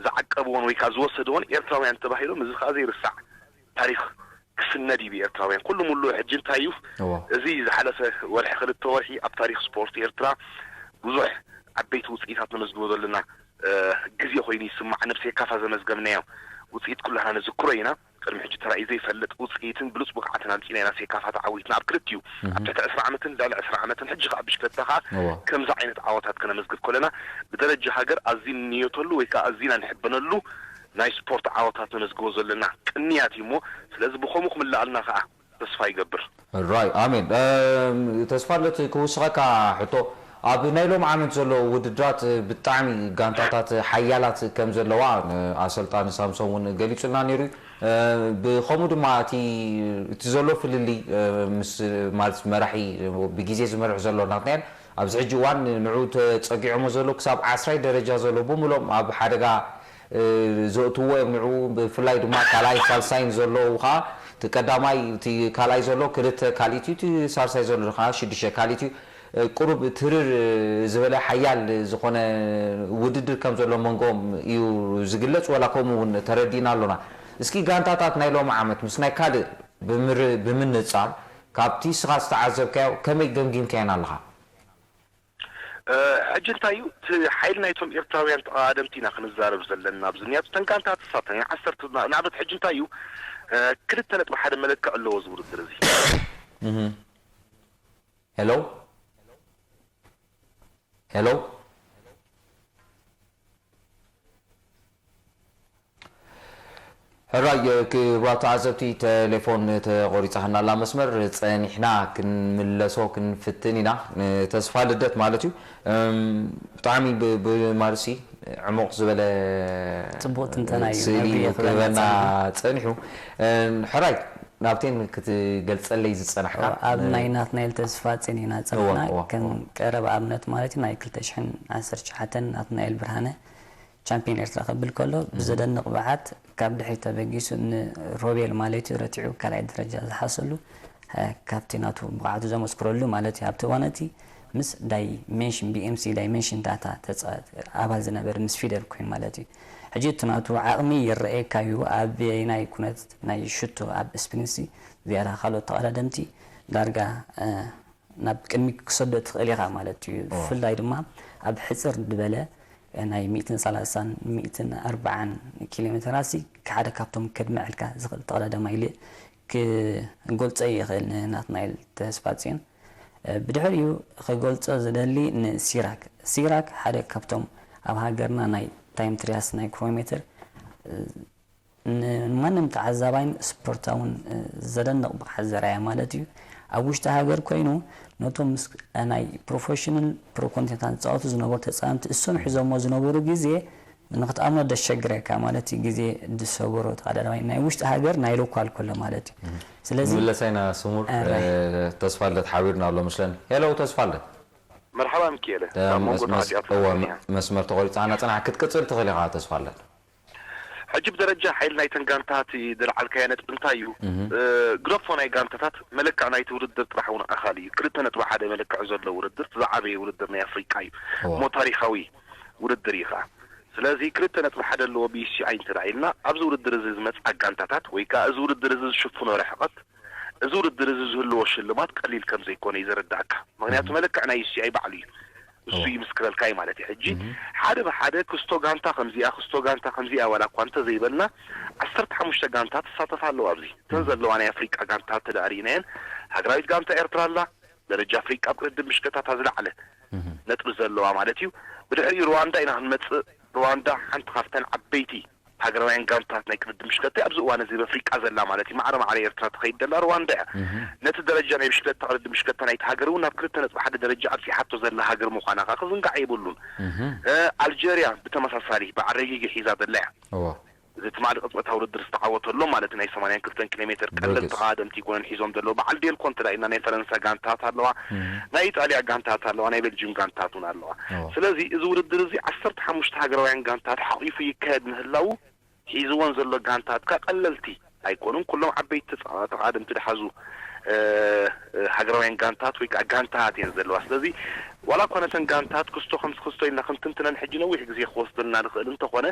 ዝዓቀብዎን ወይ ከዓ ዝወሰድዎን ኤርትራውያን ተባሂሎም፣ እዚ ከዓ ዘይርሳዕ ታሪኽ ክስነድ እዩ ብኤርትራውያን ኩሉ ሙሉእ። ሕጂ እንታይ እዩ እዚ ዝሓለፈ ወርሒ ክልተ ወርሒ ኣብ ታሪኽ ስፖርት ኤርትራ ብዙሕ ዓበይቲ ውፅኢታት ነመዝግቦ ዘለና ግዜ ኮይኑ ይስማዕ። ነብሲ የካፋ ዘመዝገብናዮ ውፅኢት ኩላህና ንዝክሮ ኢና። ቅድሚ ሕጂ ተራእዩ ዘይፈልጥ ውፅኢትን ብሉፅ ብቕዓትን ኣምፂና ኢና። ሴካፋ ተዓዊትና ኣብ ክልቲኡ ኣብ ትሕቲ ዕስራ ዓመትን ልዕሊ ዕስራ ዓመትን ሕጂ ከዓ ብሽክለታ ከዓ ከምዚ ዓይነት ዓወታት ከነመዝግብ ከለና ብደረጃ ሃገር ኣዝና ንንየተሉ ወይ ከዓ ኣዝና ንሕበነሉ ናይ ስፖርት ዓወታት ነመዝግቦ ዘለና ቅንያት እዩ እሞ ስለዚ ብኸምኡ ክምልኣልና ከዓ ተስፋ ይገብር። ራይ ኣሜን። ተስፋ ለት ክውስኸካ ሕቶ ኣብ ናይ ሎም ዓመት ዘሎ ውድድራት ብጣዕሚ ጋንታታት ሓያላት ከም ዘለዋ ኣሰልጣኒ ሳምሶም እውን ገሊጹልና ነይሩ። ብኸምኡ ድማ እቲ እቲ ዘሎ ፍልልይ ምስ ማለት መራሒ ብግዜ ዝመርሕ ዘሎ ናትናኤል ኣብዚ ሕጂ እዋን ንዑ ተጸጊዖሞ ዘሎ ክሳብ ዓስራይ ደረጃ ዘሎ ብምሎም ኣብ ሓደጋ ዘእትዎ እዮም። ንዑ ብፍላይ ድማ ካልኣይ ሳልሳይን ዘለዉ ከዓ እቲ ቀዳማይ እቲ ካልኣይ ዘሎ ክልተ ካልኢት እዩ። እቲ ሳልሳይ ዘሎ ከዓ ሽዱሽተ ካልኢት እዩ። ቁሩብ ትርር ዝበለ ሓያል ዝኾነ ውድድር ከም ዘሎ መንጎም እዩ ዝግለጽ። ወላ ከምኡ እውን ተረዲእና ኣሎና። እስኪ ጋንታታት ናይ ሎሚ ዓመት ምስ ናይ ካልእ ብምንጻር ካብቲ ስኻ ዝተዓዘብካዮ ከመይ ገምጊምካየን ኣለኻ? ሕጂ እንታይ እዩ እቲ ሓይሊ ናይቶም ኤርትራውያን ተቐዳደምቲ ኢና ክንዛረብ ዘለና ኣብዚ ምክንያቱ እተን ጋንታት እሳተን እየን ዓሰርተ ንኣብነት ሕጂ እንታይ እዩ ክልተ ነጥቢ ሓደ መለክዕ ኣለዎ እዚ ውድድር እዚ። ሄሎ ሄሎ ሕራይ ክቡራት ተዓዘብቲ፣ ቴሌፎን ተቖሪጻ ኽናላ መስመር ጸኒሕና ክንምለሶ ክንፍትን ኢና። ተስፋ ልደት ማለት እዩ። ብጣዕሚ ብማርሲ ዕሙቕ ዝበለ ስእሊ ክህበና ጸኒሑ። ሕራይ ናብቴን ክትገልጸለይ ዝጸናሕካ ኣብ ናይ ናትናኤል ተስፋ ጸኒና ጸኒሕና ከም ቀረብ ኣብነት ማለት እዩ ናይ ክልተ ሽሕን ዓሰርተ ትሽዓተን ናትናኤል ብርሃነ ቻምፒዮን ኤርትራ ክብል ከሎ ብዘደንቕ ብዓት ካብ ድሕሪት ተበጊሱ ንሮቤል ማለት እዩ ረቲዑ ካልኣይ ደረጃ ዝሓሰሉ ካብቲ ናቱ ብቕዓቱ ዘመስክረሉ ማለት እዩ ኣብቲ እዋን እቲ ምስ ዳይሜንሽን BMC ዳይሜንሽን ዳታ ተፃወት ኣባል ዝነበረ ምስ ፊደል ኮይን ማለት እዩ ሕጂ እቲ ናቱ ዓቕሚ ይረኣየካ እዩ ኣበየናይ ኩነት ናይ ሽቶ ኣብ ስፕሪንሲ ዝያዳ ካልኦት ተቐዳደምቲ ዳርጋ ናብ ቅድሚ ክሰዶ ትኽእል ኢኻ ማለት እዩ። ብፍላይ ድማ ኣብ ሕፅር ዝበለ ናይ ሚእትን ሰላሳን ሚእትን ኣርባዓን ኪሎ ሜትራሲ ሓደ ካብቶም ከድምዐልካ ዝኽእል ተቐዳዳማይ ኢለ ክገልፆ ይኽእል ንናትናኤል ተስፋፅዮን። ብድሕሪኡ ክገልፆ ዝደሊ ንሲራክ ሲራክ ሓደ ካብቶም ኣብ ሃገርና ናይ ታይም ትሪያስ ናይ ክሮሜትር ንማንም ተዓዛባይን ስፖርታውን ዘደንቕ ብቕዓት ዘርኣየ ማለት እዩ። ኣብ ውሽጢ ሃገር ኮይኑ ነቶም ምስ ናይ ፕሮፌሽናል ፕሮኮንቲነንታል ዝፃወቱ ዝነበሩ ተፃወትቲ እሶም ሒዞሞ ዝነበሩ ግዜ ንክትኣምኖ ደሸግረካ ማለት እዩ። ግዜ ዝሰበሮ ተቐዳዳማይ ናይ ውሽጢ ሃገር ናይ ሎኳል ከሎ ማለት እዩ። ስለዚ ንምለሳ ኢና ስሙር ተስፋልደት ሓቢርና ኣሎ መስለኒ። ሄሎ ተስፋልደት። መርሓባ ሚኪኤለ። ካብ መንጎ ተዓዚኣትና መስመር ተቆሪፃና ፅናሕ ክትቅፅል ትኽእል ኢኻ ተስፋልደት። ሕጂ ብደረጃ ሓይሊ ናይተን ጋንታት እቲ ዘልዓልካዮ ነጥቢ እንታይ እዩ? ግደፎ ናይ ጋንታታት መለክዕ ናይቲ ውድድር ጥራሕ እውን ኣኻሊ እዩ። ክልተ ነጥቢ ሓደ መለክዕ ዘለዎ ውድድር እቲ ዝዓበየ ውድድር ናይ ኣፍሪቃ እዩ እሞ ታሪኻዊ ውድድር እዩ ከዓ። ስለዚ ክልተ ነጥቢ ሓደ ኣለዎ BCI እንተ ኢልና ኣብዚ ውድድር እዚ ዝመፅኣ ጋንታታት ወይ ከዓ እዚ ውድድር እዚ ዝሽፍኖ ርሕቐት እዚ ውድድር እዚ ዝህልዎ ሽልማት ቀሊል ከም ዘይኮነ እዩ ዘረዳእካ። ምኽንያቱ መለክዕ ናይ UCI ባዕሉ እዩ። እሱ ይምስክረልካ እዩ ማለት እዩ። ሕጂ ሓደ ብሓደ ክስቶ ጋንታ ከምዚኣ ክስቶ ጋንታ ከምዚኣ ዋላ እኳ እንተዘይበልና ዓሰርተ ሓሙሽተ ጋንታ ትሳተፋ ኣለዋ ኣብዚ እተን ዘለዋ ናይ ኣፍሪቃ ጋንታ እንተ ደኣ ርኢናየን ሃገራዊት ጋንታ ኤርትራ ኣላ ደረጃ ኣፍሪቃ ኣብ ቅድድም ብሽክለታ እታ ዝለዓለ ነጥቢ ዘለዋ ማለት እዩ። ብድሕሪኡ ሩዋንዳ ኢና ክንመጽእ። ሩዋንዳ ሓንቲ ካብተን ዓበይቲ ሃገራውያን ጋንታት ናይ ቅድድም ብሽክለታ ኣብዚ እዋን እዚ ኣብ ኣፍሪቃ ዘላ ማለት እዩ። ማዕረ ማዕረ ኤርትራ ትኸይድ ዘላ ሩዋንዳ እያ። ነቲ ደረጃ ናይ ብሽክለታ ቅድድም ብሽክለታ ናይቲ ሃገር እውን ናብ ክልተ ነጥቢ ሓደ ደረጃ ኣብፂሓቶ ዘላ ሃገር ምዃና ከዓ ክዝንጋዕ የብሉን። ኣልጀርያ ብተመሳሳሊ በዓል ረጊጊ ሒዛ ዘላ እያ። እዚ ትማሊ ቅጽበታዊ ውድድር ዝተዓወተሎም ማለት ናይ ሰማንያን ክልተን ኪሎ ሜትር ቀለል ተቐዳደምቲ ጎነን ሒዞም ዘለዉ በዓል ዴልኮ እንተ ኢልና ናይ ፈረንሳ ጋንታት ኣለዋ፣ ናይ ኢጣልያ ጋንታት ኣለዋ፣ ናይ ቤልጅም ጋንታት እውን ኣለዋ። ስለዚ እዚ ውድድር እዚ ዓሰርተ ሓሙሽተ ሃገራውያን ጋንታት ሓቒፉ ይካየድ ምህላዉ ሒዝወን ዘሎ ጋንታት ከ ቀለልቲ ኣይኮኑን። ኩሎም ዓበይቲ ተቐዳደምቲ ዝሓዙ ሃገራውያን ጋንታት ወይ ከዓ ጋንታት እየን ዘለዋ። ስለዚ ዋላ እኳ ነተን ጋንታት ክስቶ ከምዚ ክስቶ ኢልና ክንትንትነን ሕጂ ነዊሕ ግዜ ክወስደልና ዝኽእል እንተኾነ፣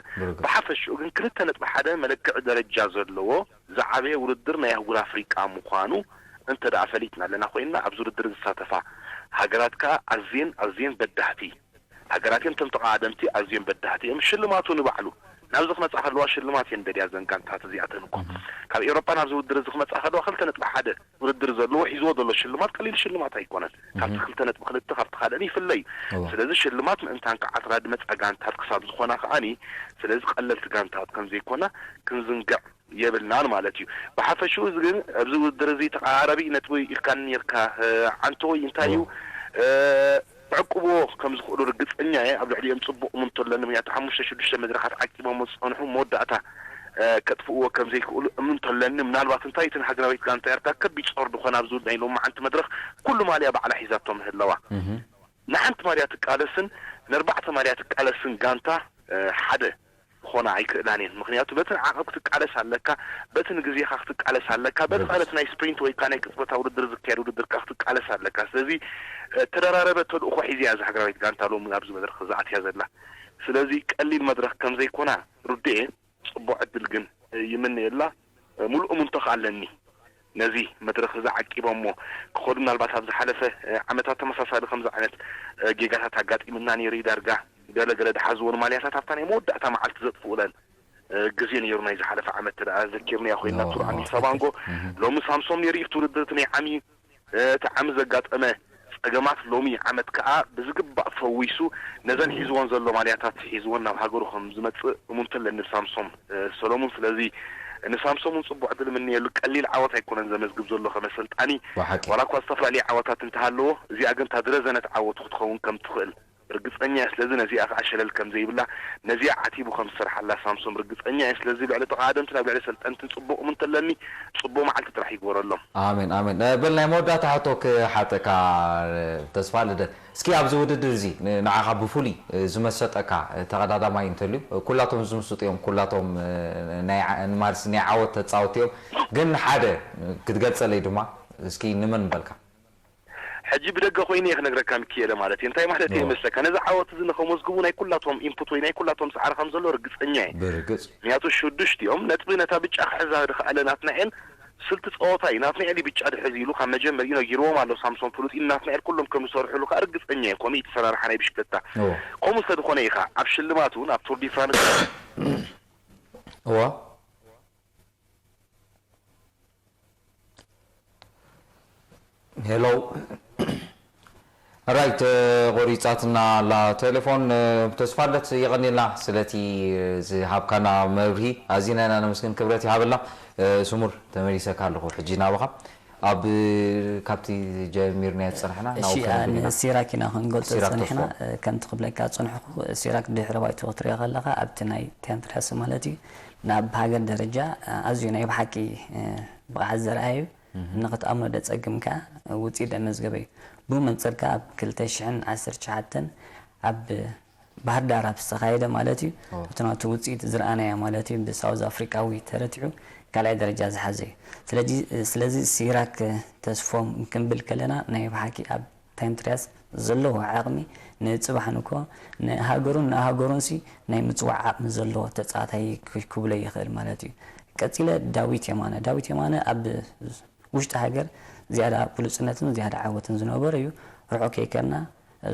ብሓፈሽኡ ግን ክልተ ነጥቢ ሓደ መለክዒ ደረጃ ዘለዎ ዝዓበየ ውድድር ናይ ኣህጉር ኣፍሪቃ ምዃኑ እንተ ደኣ ፈሊጥና ኣለና ኮይንና፣ ኣብዚ ውድድር ዝሳተፋ ሃገራት ከኣ ኣዝየን ኣዝየን በዳህቲ ሃገራት እዮም። እቶም ተቐዳደምቲ ኣዝዮም በዳህቲ እዮም። ሽልማቱ ንባዕሉ ናብዚ ክመጻ ከለዋ ሽልማት እየን ደልያ እዘን ጋንታት እዚኣተን እኮ። ካብ ኤውሮጳ ናብዚ ውድድር እዚ ክመጻ ከለዋ ክልተ ነጥቢ ሓደ ውድድር ዘለዎ ሒዝዎ ዘሎ ሽልማት ቀሊል ሽልማት ኣይኮነን። ካብቲ ክልተ ነጥቢ ክልተ ካብቲ ካልእን ይፍለ እዩ። ስለዚ ሽልማት ምእንታን ክዓትራ ዝመጻ ጋንታት ክሳብ ዝኾና ከዓኒ፣ ስለዚ ቀለልቲ ጋንታት ከም ዘይኮና ክንዝንግዕ የብልናን ማለት እዩ። ብሓፈሽኡ እዚ ግን ኣብዚ ውድድር እዚ ተቐራራቢ ነጥቢ ኢልካኒ ነርካ። ዓንቶ ወይ እንታይ እዩ ዕቅብዎ ከም ዝኽእሉ ርግጸኛ እየ። ኣብ ልዕሊኦም ጽቡቕ እምንቶ ኣለኒ። ምክንያቱ ሓሙሽተ ሽዱሽተ መድረኻት ዓቂቦም ዝጸንሑ መወዳእታ ከጥፍእዎ ከም ዘይክእሉ እምንቶ ኣለኒ። ምናልባት እንታይ እቲ ንሃገራዊት ጋንታ ኤርትራ ከቢድ ጸወር ዝኾነ ኣብዚ ናይ ሎማዓንቲ መድረኽ ኩሉ ማልያ ባዕላ ሒዛቶ ምህለዋ ንሓንቲ ማልያ ትቃለስን ንኣርባዕተ ማልያ ትቃለስን ጋንታ ሓደ ክኾና ኣይክእላን እየን። ምክንያቱ በቲ ንዓኻ ክትቃለስ ኣለካ፣ በቲ ንግዜኻ ክትቃለስ ኣለካ፣ በቲ ካልኦት ናይ ስፕሪንት ወይ ከዓ ናይ ቅጽበታዊ ውድድር ዝካየድ ውድድር ከዓ ክትቃለስ ኣለካ። ስለዚ እተደራረበ ተልእኾ ሒዛ እያ እዛ ሃገራዊት ጋንታ ሎሚ ኣብዚ መድረኽ እዛ ኣትያ ዘላ። ስለዚ ቀሊል መድረኽ ከም ዘይኮና ርዱእ እየ። ጽቡቕ ዕድል ግን ይምነየላ። ሙሉእ እምንቶ ከኣ ኣለኒ። ነዚ መድረኽ እዚ ዓቂቦሞ ክኸዱ ምናልባት ኣብ ዝሓለፈ ዓመታት ተመሳሳሊ ከምዚ ዓይነት ጌጋታት ኣጋጢምና ነይሩ እዩ። ዳርጋ ገለ ገለ ዝሓዝወን ማልያታት ኣብታ ናይ መወዳእታ መዓልቲ ዘጥፍኡለን ግዜ ነይሩ። ናይ ዝሓለፈ ዓመት እንተ ደኣ ዘኪርናዮ ኮይንና ትሩዓን ሳባንጎ ሎሚ ሳምሶም ነይሩ እዩ። እቲ ውድድር እቲ ናይ ዓሚ እቲ ዓሚ ዘጋጠመ ጸገማት ሎሚ ዓመት ከኣ ብዝግባእ ፈዊሱ ነዘን ሒዝወን ዘሎ ማልያታት ሒዝወን ናብ ሃገሩ ከም ዝመጽእ እሙንቶ ኣለኒ ብሳምሶም ሰሎሙን። ስለዚ ንሳምሶም እውን ጽቡቕ ዕድል እምነየሉ። ቀሊል ዓወት ኣይኮነን ዘመዝግብ ዘሎ ከም ኣሰልጣኒ። ዋላ እኳ ዝተፈላለዩ ዓወታት እንተሃለዎ እዚኣ ግን እታ ዝረዘነት ዓወቱ ክትኸውን ከም ትኽእል ርግጸኛ እየ። ስለዚ ነዚኣ ከኣ ሸለል ከም ዘይብላ ነዚኣ ዓቲቡ ከም ዝሰርሓላ ሳምሶም ርግጸኛ እየ። ስለዚ ልዕሊ ተቐዳደምትን ኣብ ልዕሊ ሰልጠንትን ጽቡቕ እምንቶ ኣለኒ። ጽቡቕ መዓልቲ ጥራሕ ይግበረሎም። ኣሜን ኣሜን። በል ናይ መወዳእታ ሕቶ ክሓተካ ተስፋ ልደት፣ እስኪ ኣብዚ ውድድር እዚ ንዓኻ ብፍሉይ ዝመሰጠካ ተቐዳዳማይ እንተልዩ? ኩላቶም ዝምስጡ እዮም፣ ኩላቶም ናይ ማርሲ ናይ ዓወት ተጻወቲ እዮም፣ ግን ሓደ ክትገልጸለይ ድማ እስኪ ንመን ምበልካ? ሕጂ ብደገ ኮይነ እየ ክነግረካ ሚኪኤለ ማለት እየ። እንታይ ማለት እየ መስለካ? ነዚ ዓወት እዚ ንኸመዝግቡ ናይ ኩላቶም ኢንፑት ወይ ናይ ኩላቶም ጻዕሪ ከም ዘሎ ርግጸኛ እየ። ብርግጽ። ምክንያቱ ሽዱሽቲኦም ነጥቢ ነታ ብጫ ክሕዛ ዝኸኣለ ናትናኤል ስልቲ ጸወታ እዩ። ናትናኤል እዩ ብጫ ድሕዚ ኢሉ ካብ መጀመሪኡ ነጊርዎም ኣሎ ሳምሶን ፍሉጥ እዩ። ናትናኤል ኩሎም ከም ዝሰርሕሉ ከኣ ርግጸኛ እየ። ከምኡ እዩ እቲ ሰራርሓ ናይ ብሽክለታ። ከምኡ ስለ ዝኾነ ኢኻ ኣብ ሽልማት እውን ኣብ ቱር ዲ ፍራንስ እዋ ሄሎ ራይት ተቆሪጻትና ኣላ ቴሌፎን። ተስፋለት የቐንየልና ስለቲ ዝሃብካና መብርሂ ኣዚና ኢና ነመስግን። ክብረት ይሃበልና። ስሙር ተመሊሰካ ኣለኹ ሕጂ ናባኻ። ኣብ ካብቲ ጀሚርናዮ ዝጸናሕና ናብኡ እሺ፣ ክንብል ኢና። ንሲራክ ኢና ክንገልጾ ሲራክ ዝጸናሕና። ተስፎ። ከምቲ ክብለካ ዝጸንሕኩ፣ ሲራክ ድሕሪ ባይቶ ክትሪኦ ከለኻ ኣብቲ ናይ ቴንትረስ ማለት እዩ፣ ናብ ሃገር ደረጃ ኣዝዩ ናይ ብሓቂ ብቕዓት ዘርኣየ እዩ። ንኽትኣምኖ ደጸግም ከኣ ውጽኢት ደመዝገበ እዩ። ብኡ መንጽር ከኣ ኣብ ክልተ ሽሕን ዓሰርተ ትሽዓተን ኣብ ባህር ዳር ኣብ ዝተኻየደ ማለት እዩ። ኦ። እቲ ናቱ ውጽኢት ዝረኣናዮ ማለት እዩ። ብሳውዝ ኣፍሪቃዊ ተረቲዑ ካልኣይ ደረጃ ዝሓዘ እዩ። ስለዚ፣ ስለዚ ሲራክ ተስፎም ክንብል ከለና ናይ ብሓቂ ኣብ ታይም ትርያስ ዘለዎ ዓቕሚ ንጽባሕ ንኮ ንሃገሩን ንኣህገሩንሲ ናይ ምጽዋዕ ዓቕሚ ዘለዎ ተጻዋታይ ክብሎ ይኽእል ማለት እዩ። ቀጺለ ዳዊት የማነ። ዳዊት የማነ ኣብ ውሽጢ ሃገር ዝያዳ ብሉጽነትን ዝያዳ ዓወትን ዝነበሮ እዩ። ርሑቕ ከይከድና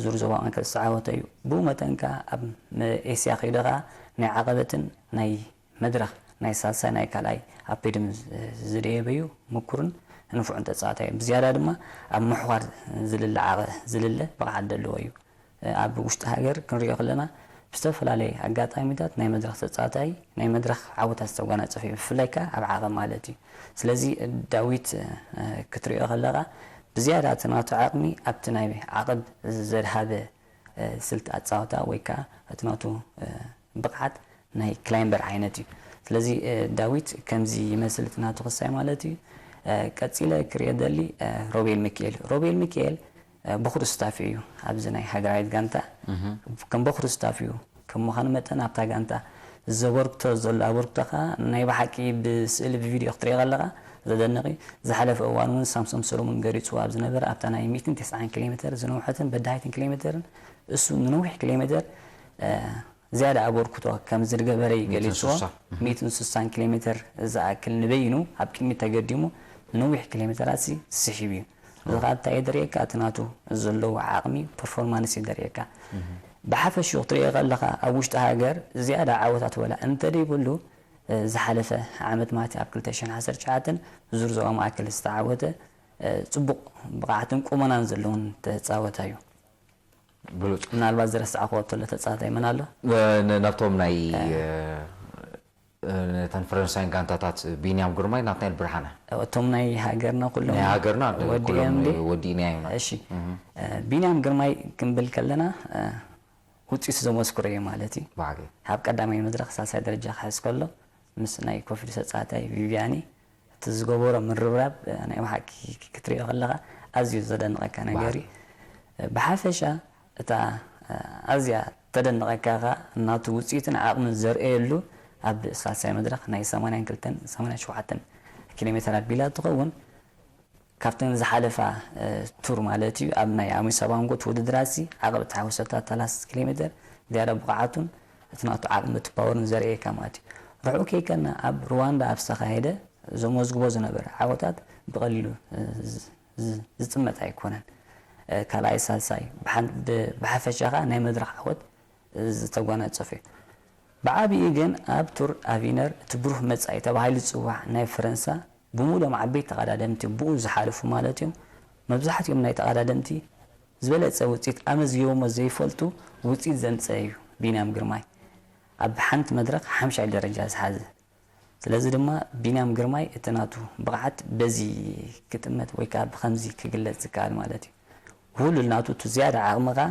ዙር ዞባ ኣንከል ዝተዓወተ እዩ። ብኡ መጠን ከኣ ኣብ ኤስያ ከይዱ ከኣ ናይ ዓቐበትን ናይ መድረኽ ናይ ሳልሳይ ናይ ካልኣይ ኣብ ፔድም ዝደየበ እዩ። ምኩርን ንፉዕን ተጻዋታይ እዩ። ብዝያዳ ድማ ኣብ ምሕዋር ዝልለ ዓቐ-፣ ዝልለ ብቕዓት ዘለዎ እዩ። ኣብ ውሽጢ ሃገር ክንሪኦ ከለና ብዝተፈላለየ ኣጋጣሚታት ናይ መድረኽ ተጻዋታይ ናይ መድረኽ ዓወታት ዝተጓናጸፈ እዩ፣ ብፍላይ ከኣ ኣብ ዓቐብ ማለት እዩ። ስለዚ ዳዊት፣ እ፣ ክትሪኦ ከለኻ ብዝያዳ እቲ ናቱ ዓቕሚ ኣብቲ ናይ ዓቐብ ዘድሃበ፣ እ፣ ስልቲ ኣጻወታ ወይ ከኣ እቲ ናቱ፣ እ፣ ብቕዓት ናይ ክላይምበር ዓይነት እዩ። ስለዚ፣ እ፣ ዳዊት ከምዚ ይመስል እቲ ናቱ ክሳይ ማለት እዩ። እ፣ ቀጺለ ክሪኦ ደሊ፣ እ፣ ሮቤል ሚካኤል። ሮቤል ሚካኤል፣ እ፣ በኹሪ ስታፍ እዩ ኣብዚ ናይ ሃገራዊት ጋንታ። ከም በኹሪ ስታፍ እዩ። ከም ምዃኑ መጠን ኣብታ ጋንታ ዘበርክቶ ዘሎ ኣበርክቶ ከኣ ናይ ብሓቂ ብስእሊ ብቪድዮ ክትሪኦ ከለኻ ዘደንቕ እዩ። ዝሓለፈ እዋን እውን ሳምሶም ሰሎሞን ገሊጽዎ ኣብ ዝነበረ ኣብታ ናይ ሚእትን ተስዓን ኪሎ ሜተር ዝነውሐትን በዳሂትን ኪሎ ሜተርን እሱ ንነዊሕ ኪሎ ሜተር፣ እ፣ ዝያዳ ኣበርክቶ ከም ዝገበረ እዩ ገሊጽዎ። ሚእትን ስሳን። ሚእትን ስሳን ኪሎ ሜተር ዝኣክል ንበይኑ ኣብ ቅድሚት ተገዲሙ ንነዊሕ ኪሎ ሜተራት ሲ ስሒቡ እዩ። እዚ ኸኣ እንታይ እዩ ዘርእየካ? እቲ ናቱ ዘለዎ ዓቕሚ ፐርፎርማንስ እዩ ዘርእየካ። ብሓፈሽኡ ክትሪኦ ከለኻ ኣብ ውሽጢ ሃገር ዝያዳ ዓወታት ወላ እንተደይብሉ፣ እ፣ ዝሓለፈ ዓመት ማለት ኣብ ክልተ ሽሕን ዓሰርተ ትሽዓተን ዙር ዞባ ማእከል ዝተዓወተ፣ እ፣ ጽቡቕ ብቕዓትን ቁመናን ዘለዎን ተጻወታይ እዩ። ብሉጽ። ምናልባት ዝረሳዕክዎ ተሎ ተጻዋታይ መን ኣሎ? እ፣ ን-፣ ናብቶም ናይ፣ እ፣ እ፣ ነተን ፈረንሳይን ጋንታታት ቢንያም ግርማይ፣ ናትናኤል ብርሃነ። እቶም ናይ ሃገርና ኩሎም ናይ ሃገርና ወዲኦም ኩሎም ድዩ? ወዲእናዮም ኢና። እሺ። እህ። እ፣ ቢንያም ግርማይ ክንብል ከለና፣ እ፣ ውጽኢት ዘመስክሮ እዩ ማለት እዩ። ብሓቂ። ኣብ ቀዳማይ መድረኽ ሳልሳይ ደረጃ ክሕዝ ከሎ፣ ምስ ናይ ኮፊድ ተጻዋታይ ቪቪያኒ እቲ ዝገበሮ ምርብራብ፣ እ፣ ናይ ብሓቂ ክትሪኦ ከለኻ ኣዝዩ ዘደንቐካ ነገር እዩ። ብሓቂ። እ፣ ብሓፈሻ እታ፣ እ፣ ኣዝያ ተደንቐካ ከኣ ናቱ ውጽኢትን ዓቕምን ዘርእየሉ ኣብ ሳልሳይ መድረኽ ናይ ሰማንያን ክልተን ሰማንያን ሸውዓተን ኪሎ ሜተር ኣቢላ ትኸውን። ካብተን ዝሓለፋ፣ እ፣ ቱር ማለት እዩ፣ ኣብ ናይ ኣሚሳባንጎ ውድድራሲ ዓቐብ ተሓወሰታ ታላስ ኪሎ ሜተር ዝያዳ ብቕዓቱን እቲ ናቱ ዓቕሚ እቲ ፓወርን ዘርእየካ ማለት እዩ። ርሑቕ ከይከድና ኣብ ሩዋንዳ ኣብ ዝተኻየደ ዘመዝግቦ ዝነበረ ዓወታት ብቐሊሉ፣ እ፣ ዝ-፣ ዝ-፣ ዝጽመት ኣይኮነን። እ፣ ካልኣይ፣ ሳልሳይ ብሓን-፣ ብ-፣ ብሓፈሻ ኸኣ ናይ መድረኽ ዓወት ዝተጓናጸፈ እዩ። ብዓቢኡ ግን ኣብ ቱር ኣቪነር እቲ ብሩህ መጻኢ ተባሂሉ ዝጽዋዕ ናይ ፈረንሳ ብምሉኦም ዓበይቲ ተቐዳደምቲ ብኡ ዝሓለፉ ማለት እዮም። መብዛሕትኦም ናይ ተቐዳደምቲ ዝበለጸ ውጽኢት ኣመዝጊቦሞ ዘይፈልጡ ውጽኢት ዘምጸአ እዩ ቢንያም ግርማይ። ኣብ ሓንቲ መድረኽ ሓምሻይ ደረጃ ዝሓዘ። ስለዚ ድማ ቢንያም ግርማይ እቲ ናቱ ብቕዓት በዚ ክጥመት ወይ ከኣ ብኸምዚ ክግለጽ ዝከኣል ማለት እዩ። ውህሉል ናቱ እቲ ዝያዳ ዓቕሚ ከኣ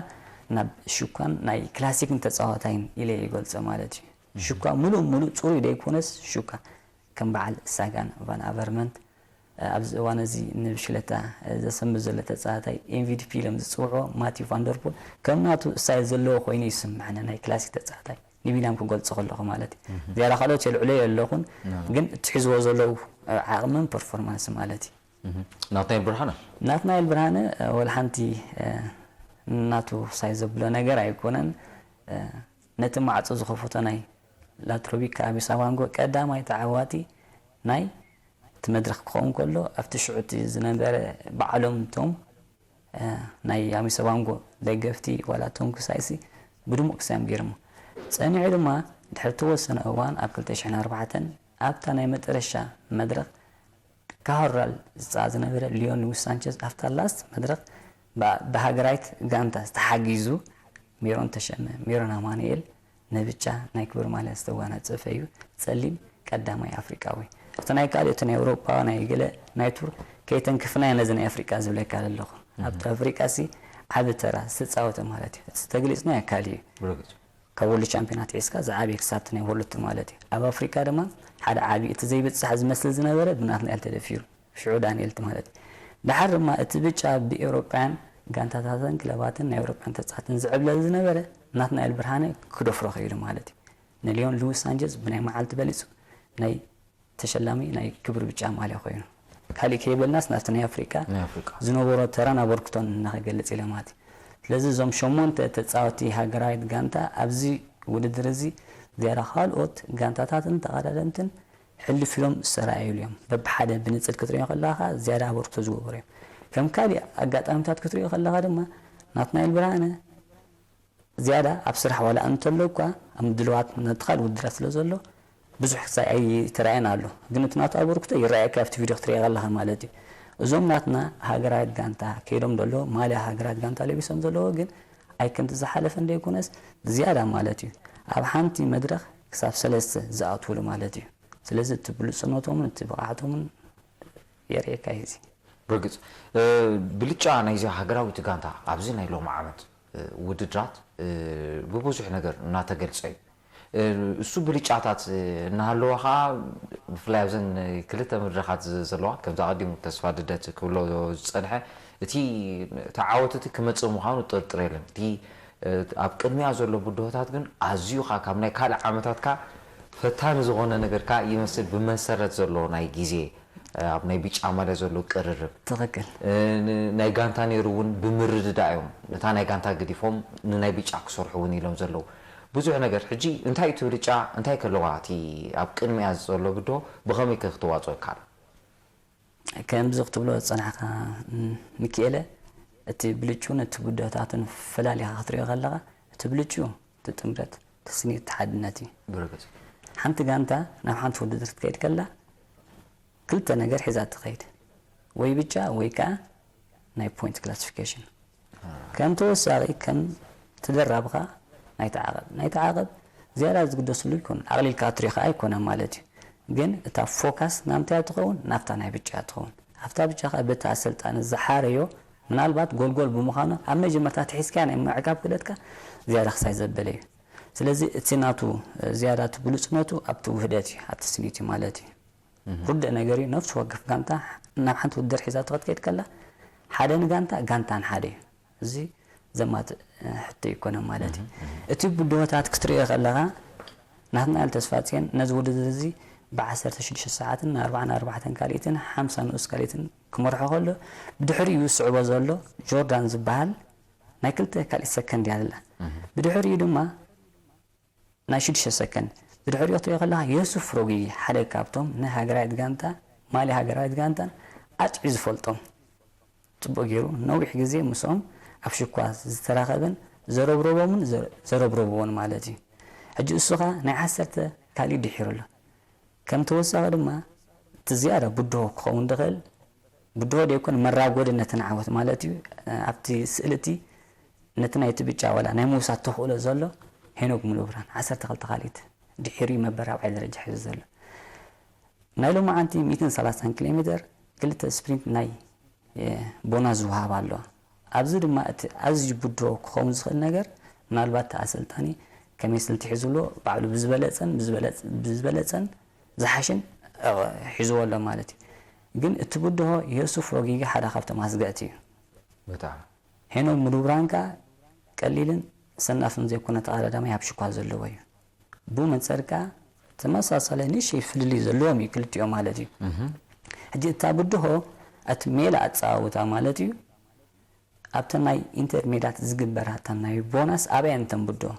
ናብ ሹካን ናይ ክላሲክን ተጻዋታይን ኢለ ይገልጾ ማለት እዩ። ሽኳ ምሉእ ምሉእ ጽሩይ ደይኮነስ ሹካ ከም በዓል ሳጋን ቫን ኣቨርመንት፣ እ፣ ኣብዚ እዋን እዚ ንብሽለታ፣ እ፣ ዘሰንብድ ዘሎ ተጻዋታይ ኤም ቪ ዲ ፒ ኢሎም ዝጽውዕዎ ማቲው ቫንደርፖል ከም ናቱ ስታይል ዘለዎ ኮይኑ ይስምዓኒ ናይ ክላሲክ ተጻዋታይ። ንቢንያም ክገልጾ ከለኹ ማለት እዩ። እህ። ዝያዳ ካልኦት የልዕሎ የለኹን፣ ና። ግን እቲ ሒዝዎ ዘለዉ፣ እ፣ ዓቕምን ፐርፎርማንስ ማለት እዩ። እህ። ናትናኤል ብርሃነ? ናትናኤል ብርሃነ፣ እ፣ ወላ ሓንቲ፣ እ፣ ናቱ ሳይ ዘብሎ ነገር ኣይኮነን። እ፣ ነቲ ማዕጾ ዝኸፈቶ ናይ ላትሮቢካ ኣቢሳባንጎ ቀዳማይ ተዓዋቲ ናይ እቲ መድረኽ ክኸውን ከሎ፣ ኣብቲ ሽዑ እቲ ዝነበረ ባዕሎም እቶም እ፣ ናይ ኣሚሶባንጎ ደገፍቲ ዋላ ቶም ክሳይሲ ብድሙቕ ክሳዮም ገይሮሞ። ጸኒሑ ድማ ድሕሪ እተወሰነ እዋን ኣብ ክልተ ሽሕን ኣርባዕተን ኣብታ ናይ መጠረሻ መድረኽ ካሆራል ዝጸኣ ዝነበረ ሊዮን ሉዊስ ሳንቸዝ ኣብታ ላስት መድረኽ ብ-፣ ብሃገራዊት ጋንታ ዝተሓጊዙ ሜሮን ተሸመ፣ ሜሮን ኣማኑኤል፣ ነብጫ ናይ ክብሪ ማልያ ዝተጓናጸፈ እዩ። ጸሊም ቀዳማይ ኣፍሪቃዊ። እቲ ናይ ካልእ፣ እቲ ናይ ኤውሮጳ፣ ናይ ገለ፣ ናይ ቱር ከይተንክፍናዮ ነዚ ናይ ኣፍሪቃ ዝብለካ ዘለኹ። እህ። ኣብቲ ኣፍሪቃ ሲ ዓቢ ተራ ዝተጻወተ ማለት እዩ። እቲ ተግሊጽናዮ ካልእ እዩ። ብርግጽ። ካብ ወርልድ ቻምፒዮናት ሒዝካ ዝዓበየ ክሳብ እቲ ናይ ወርልድ ቱር ማለት እዩ። ኣብ ኣፍሪቃ ድማ ሓደ ዓቢ፣ እቲ ዘይብጻሕ ዝመስል ዝነበረ ብናትናኤል ተደፊሩ። ሽዑ ዳንኤል እቲ ማለት እዩ። ደሓር ድማ እቲ ብጫ ብኤውሮጳውያን ጋንታታትን ክለባትን ናይ ኤውሮጳውያን ተጻትን ዝዕብለል ዝነበረ ናትናኤል ብርሃነ ክደፍሮ ኽኢሉ ማለት እዩ። ንሊዮን ሉዊስ ሳንቸዝ ብናይ መዓልቲ በሊጹ ናይ ተሸላሚ ናይ ክብሪ ብጫ ማልያ ኮይኑ። ካሊእ ከይበልናስ ናብቲ ናይ ኣፍሪቃ ናይ ኣፍሪቃ። ዝነበሮ ተራን ኣበርክቶን እናኸገልጽ ኢለ ማለት እዩ። ስለዚ እዞም ሸሞንተ ተጻወቲ ሃገራዊት ጋንታ ኣብዚ ውድድር እዚ ዝያዳ ካልኦት ጋንታታትን ተቐዳደምትን ሕልፍ ኢሎም ዝተራእዩሉ እዮም። በብሓደ ብንጽል ክትሪኦ ከለኻ ዝያዳ ኣበርክቶ ዝገበሩ እዮም። ከም ካሊእ ኣጋጣሚታት ክትሪኦ ከለኻ ድማ ናትናኤል ብርሃነ ዝያዳ ኣብ ስራሕ ዋላ እንተሎ እኳ ኣብ ምድልዋት ነቲ ካልእ ውድድራት ስለ ዘሎ ብዙሕ ክሳይ ኣይተራእየን ኣሎ። ግን እቲ ናቱ ኣበርክቶ ይረኣየካ ኣብቲ ቪድዮ ክትሪኦ ከለኻ ማለት እዩ። እዞም ናትና ሃገራዊት ጋንታ ከይዶም ዘሎ ማልያ ሃገራዊት ጋንታ ለቢሶም ዘለዎ ግን ኣይ ከምቲ ዝሓለፈ እንደይኮነስ ዝያዳ ማለት እዩ። ኣብ ሓንቲ መድረኽ ክሳብ ሰለስተ ዝኣትውሉ ማለት እዩ። ስለዚ እቲ ብሉጽነቶምን እቲ ብቕዓቶምን የርእየካ እዩ። እዚ ብርግጽ ብልጫ ናይዚ ሃገራዊት ጋንታ ኣብዚ ናይ ሎሚ ዓመት ውድድራት ብብዙሕ ነገር እናተገልጸ እዩ። እሱ ብልጫታት እናሃለወ ከዓ ብፍላይ ኣብዘን ክልተ መድረኻት ዘለዋ ከምዚ ኣቐዲሙ ተስፋ ልደት ክብሎ ዝጸንሐ እቲ ተዓወትቲ ክመጽእ ምዃኑ ጥርጥር የለን። እቲ ኣብ ቅድሚያ ዘሎ ብድሆታት ግን ኣዝዩ ከዓ ካብ ናይ ካልእ ዓመታት ከዓ ፈታኒ ዝኾነ ነገር ከዓ ይመስል ብመሰረት ዘሎ ናይ ግዜ ኣብ ናይ ቢጫ ማልያ ዘሎ ቅርርብ ትኽክል። ናይ ጋንታ ነይሩ እውን ብምርድዳእ እዮም ነታ ናይ ጋንታ ገዲፎም ንናይ ቢጫ ክሰርሑ እውን ኢሎም ዘለዉ ብዙሕ ነገር። ሕጂ እንታይ እቲ ብልጫ እንታይ ከለዋ እቲ ኣብ ቅድሚያ ዘሎ ብድሆ ብኸመይ ከ ክትዋፅኦ ይከኣል? ከምዚ ክትብሎ ዝፀናሕካ ሚኪኤለ፣ እቲ ብልጩን እቲ ብድሆታትን ፈላሊኻ ክትሪኦ ከለኻ፣ እቲ ብልጩ እቲ ጥምረት፣ እቲ ስኒት፣ እቲ ሓድነት እዩ። ብርግፅ ሓንቲ ጋንታ ናብ ሓንቲ ውድድር ክትከይድ ከላ ክልተ ነገር ሒዛ ትኸይድ፣ ወይ ብጫ ወይ ከዓ ናይ ፖይንት ክላሲፊኬሽን። ከም ተወሳኺ ከም ተደራብኻ ናይ ተዓቐብ ናይ ተዓቐብ ዝያዳ ዝግደስሉ ይኮኑ። ኣቕሊልካ ትሪኦ ከዓ ኣይኮነን ማለት እዩ። ግን እታ ፎካስ ናምንታይ ትኸውን? ናብታ ናይ ብጫ ትኸውን። ኣብታ ብጫ ከዓ በቲ ኣሰልጣኒ ዝሓረዮ ምናልባት ጎልጎል ብምዃኑ ኣብ መጀመርታ ትሒዝካ ናይ ምዕቃብ ክእለትካ ዝያዳ ክሳይ ዘበለ እዩ። ስለዚ እቲ ናቱ ዝያዳ እቲ ብሉፅነቱ ኣብቲ ውህደት እዩ፣ ኣብቲ ስኒት እዩ ማለት እዩ። ርዱእ ነገር እዩ። ነፍሲ ወከፍ ጋንታ ናብ ሓንቲ ውድድር ሒዛቶ ክትከይድ ከላ ሓደ ንጋንታ ጋንታን ሓደ እዩ። እዚ ዘማትእ ሕቶ ኣይኮነን ማለት እዩ። እቲ ብድሆታት ክትሪኦ ከለኻ ናትናኤል ተስፋጽዮን ነዚ ውድድር እዚ ብ ዓሰርተ ሽዱሽተ ሰዓትን ኣርባዓን ኣርባዕተን ካልኢትን ሓምሳ ንኡስ ካልኢትን ክመርሖ ከሎ ብድሕሪኡ ዝስዕቦ ዘሎ ጆርዳን ዝበሃል ናይ ክልተ ካልኢት ሰከንድ እያ ዘላ። ብድሕሪኡ ድማ ናይ ሽዱሽተ ሰከንድ ብድሕሪኡ ክትሪኦ ከለኻ ዮሱፍ ሮጊጊ ሓደ ካብቶም ንሃገራዊት ጋንታ ማልያ ሃገራዊት ጋንታን ኣጥዕዩ ዝፈልጦም ጽቡቕ ገይሩ ነዊሕ ግዜ ምስኦም ኣብ ሽኳ ዝተራኸበን ዘረብረቦምን ዘረብረብዎን ማለት እዩ። ሕጂ እሱ ኸኣ ናይ ዓሰርተ ካልእ ድሒሩ ኣሎ። ከም ተወሳኺ ድማ እቲ ዝያዳ ብድሆ ክኸውን ዝኽእል ብድሆ ደይኮን መራጎዲ ነቲ ንዓወት ማለት እዩ። ኣብቲ ስእሊ እቲ ነቲ ናይቲ ብጫ ዋላ ናይ ምውሳድ ተኽእሎ ዘሎ ሄኖክ ሙሉብርሃን ዓሰርተ ክልተ ካልኢት ድሒሩ እዩ መበል ራብዓይ ደረጃ ሒዙ ዘሎ። ናይ ሎማዓንቲ ሚእትን ሰላሳን ኪሎ ሜትር ክልተ ስፕሪንት ናይ ቦናስ ዝወሃብ ኣሎ። ኣብዚ ድማ እቲ ኣዝዩ ብድሆ ክኸውን ዝኽእል ነገር ምናልባት እቲ ኣሰልጣኒ ከመይ ስልቲ ሒዙ ኣሎ ባዕሉ ብዝበለጸን ብዝበለጸን ዝሓሽን ሒዝዎ ኣሎ ማለት እዩ። ግን እቲ ብድሆ ዮሱፍ ሮጊጊ ሓደ ካብቶም ኣስገእቲ እዩ። ብጣዕሚ ሄኖክ ሙሉብርሃን ከኣ ቀሊልን ሰናፍን ዘይኮነ ተቐዳዳማይ ኣብ ሽኳ ዘለዎ እዩ። ብኡ መንጸር ከኣ ተመሳሳሊ ንእሽተይ ፍልልይ ዘለዎም እዩ ክልቲኦም ማለት እዩ። ሕጂ እታ ብድሆ እቲ ሜላ ኣጸዋውታ ማለት እዩ ኣብተን ናይ ኢንተርሜዳት ዝግበራ እተን ናይ ቦናስ ኣብኣየን እተን ብድሆ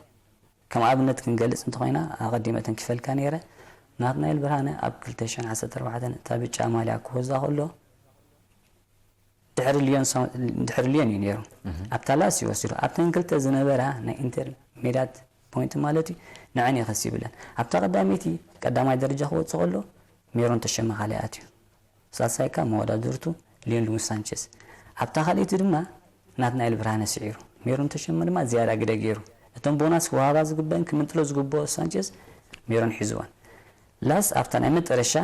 ከም ኣብነት ክንገልጽ እንተኾይና ኣቐዲመ ተንኪፈልካ ነይረ ናትናኤል ብርሃነ ኣብ ክልተ ሽሕን ዓሰርተ ኣርባዕተን እታ ብጫ ማልያ ክወዛ ከሎ ድሕሪ ልዮን ድሕሪ ልዮን እዩ ነይሩ ኣብታ ላስ ይወሲዱ ኣብተን ክልተ ዝነበራ ናይ ኢንተር ሜዳት ፖይንት ማለት እዩ ንዐን የኸሲብለን ኣብታ ቀዳመይቲ ቀዳማይ ደረጃ ክወፅእ ከሎ ሜሮን ተሸመ ካልኣት እዩ ሳልሳይካ መወዳድርቱ ሊዮን ሉዊስ ሳንቼዝ ኣብታ ካልኣይቲ ድማ ናትናኤል ብርሃነ ስዒሩ ሜሮን ተሸመ ድማ ዝያዳ ግደ ገይሩ እቶም ቦናስ ክወሃባ ዝግበአን ክምንጥሎ ዝግብኦ ሳንቼዝ ሜሮን ሒዝወን ላስ ኣብታ ናይ መጠረሻ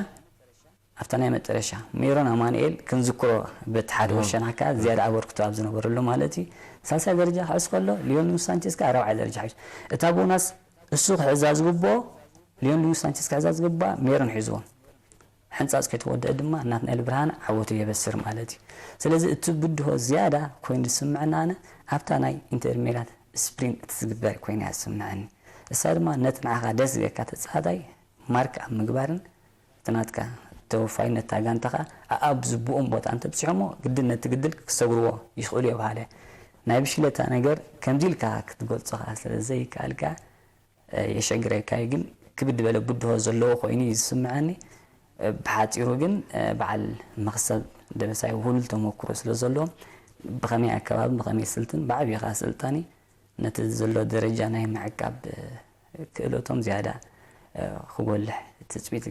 ኣብታ ናይ መጠረሻ ሜሮን ኣማንኤል ክንዝክሮ በቲ ሓደ ወሸና ከኣ ዝያዳ ኣበርክቶ ኣብ ዝነበረሉ ማለት እዩ ሳልሳይ ደረጃ ክሕዝ ከሎ ሊዮን ሉዊስ ሳንቼዝ ከኣ ራብዓይ ደረጃ ሒዙ እታ ቦናስ እሱ ክሕዛ ዝግብኦ ሊዮን ሉዊስ ሳንቼዝ ክሕዛ ዝግብኣ ሜሮን ሒዝዎ ሕንጻጽ ከይተወደአ ድማ ናትናኤል ብርሃን ዓወቱ የበስር ማለት እዩ። ስለዚ እቲ ብድሆ ዝያዳ ኮይኑ ዝስምዐና ኣነ ኣብታ ናይ ኢንተር ሚላን ስፕሪንት እትዝግበር ኮይና እያ ዝስምዐኒ። እሳ ድማ ነቲ ንዓኻ ደስ ዝብለካ ተጻዋታይ ማርክ ኣብ ምግባርን እቲ ናትካ ተወፋይነት እታ ጋንታኻ ኣኣብ ዝብኦም ቦታ እንተብጺሖሞ ግድን ነቲ ግድል ክሰግርዎ ይኽእሉ እዮ በሃለ። ናይ ብሽለታ ነገር ከምዚ ኢልካ ክትገልጾ ከኣ ስለ ዘይከኣልካ የሸግረካ እዩ ግን ክብድ በለ ብድሆ ዘለዎ ኮይኑ እዩ ዝስምዐኒ ብሓፂሩ ግን በዓል መኽሰብ ደበሳይ ውህሉል ተመክሮ ስለ ዘለዎም ብኸመይ ኣከባብን ብኸመይ ስልትን ብዓብዩ ከዓ ኣሰልጣኒ ነቲ ዘሎ ደረጃ ናይ ምዕቃብ ክእለቶም ዝያዳ ክጎልሕ ትፅቢት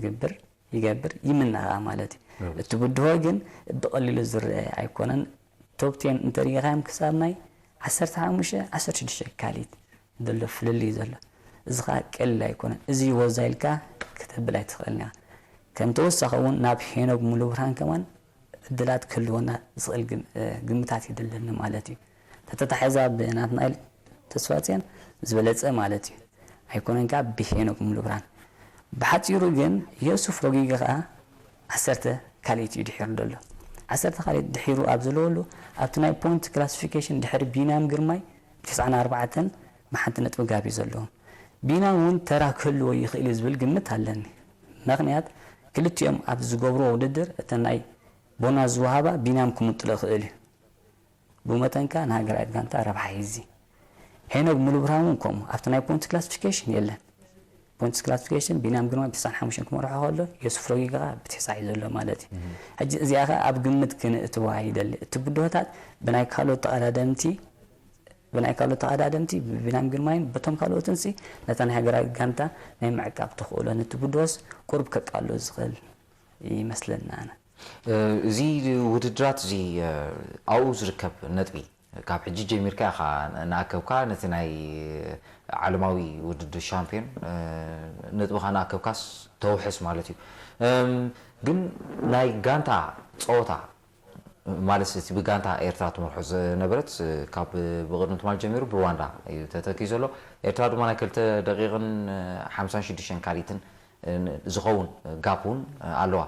ይገብር ይምነ ከዓ ማለት እዩ እቲ ብድሆ ግን ብቐሊሉ ዝረአ ኣይኮነን ቶፕ ቴን እንተሪኢኻዮም ክሳብ ናይ ዓሰርተ ሓሙሽተ ዓሰርተ ሽዱሽተ ካልኢት ዘሎ ፍልልይ ዘሎ። እዚ ኸዓ ቀሊል ኣይኮነን። እዚ ወዛ ኢልካ ከተብል ኣይትኽእልን ኢኻ። ከም ተወሳኺ እውን ናብ ሄኖግ ሙሉብርሃን ከማን ዕድላት ክህልወና ዝኽእል ግም-፣ እ፣ ግምታት ይደለኒ ማለት እዩ። ተተታሒዛ ብናትናኤል ተስፋጽዮን ዝበለጸ ማለት እዩ። ኣይኮነን ከኣ ብሄኖክ ሙሉብርሃን። ብሓጺሩ ግን ዮሱፍ ሮጊገ ከኣ ዓሰርተ ካልኢት እዩ ድሒሩ ዘሎ። ዓሰርተ ካልኢት ድሒሩ ኣብ ዘለወሉ ኣብቲ ናይ ፖይንት ክላሲፊኬሽን ድሕሪ ቢንያም ግርማይ ብተስዓን ኣርባዕተን ብሓንቲ ነጥቢ ጋብ እዩ ዘለዎም። ቢንያም እውን ተራ ክህልዎ ይኽእል እዩ ዝብል ግምት ኣለኒ። ምኽንያት ክልቲኦም ኣብ ዝገብርዎ ውድድር እተን ናይ ቦናስ ዝወሃባ ቢንያም ክምጥሎ ይኽእል እዩ። ብመጠንካ ንሃገራዊት ጋንታ ረብሓ ሂዚ። ሄኖክ ሙሉብርሃን እውን ከምኡ ኣብቲ ናይ ፖይንት ክላሲፊኬሽን የለን። ፖይንት ክላሲፊኬሽን ቢንያም ግርማ ብተስዓን ሓሙሽተን ክመርሖ ከሎ ዮሱፍ ሮጊገ ብ ተስዓ እዩ ዘሎ ማለት እዩ። ሕጂ እዚኣ ኸ ኣብ ግምት ክንእትዋ ይደሊ። እቲ ብድሆታት ብናይ ካልኦት ተቐዳደምቲ ብናይ ካልኦት ተቐዳደምቲ ብቢንያም ግርማይን በቶም ካልኦትን ሲ ነታ ናይ ሃገራዊት ጋንታ ናይ ምዕቃብ ተኽእሎ ነቲ ብድሆስ ቁሩብ ከቃሎ ዝኽእል ይመስለና ኣነ። እ፣ እዚ ውድድራት እዚ፣ እ፣ ኣብኡ ዝርከብ ነጥቢ ካብ ሕጂ ጀሚርካ ኢኻ እናኣከብካ ነቲ ናይ ዓለማዊ ውድድር ሻምፒዮን፣ እ፣ ነጥብኻ እናኣከብካስ ተውሕስ ማለት እዩ። እም፣ ግን ናይ ጋንታ ጸወታ ማለት እቲ ብጋንታ ኤርትራ ትመርሖ ዝነበረት፣ እ፣ ካብ ብቕድሚ ትማል ጀሚሩ ብሩዋንዳ እዩ ተተኪኡ ዘሎ። ኤርትራ ድማ ናይ ክልተ ደቂቕን፣ እ፣ ሓምሳን ሽዱሽተን ካልኢትን፣ እ፣ ዝኸውን ጋፕ እውን፣ እ፣ ኣለዋ።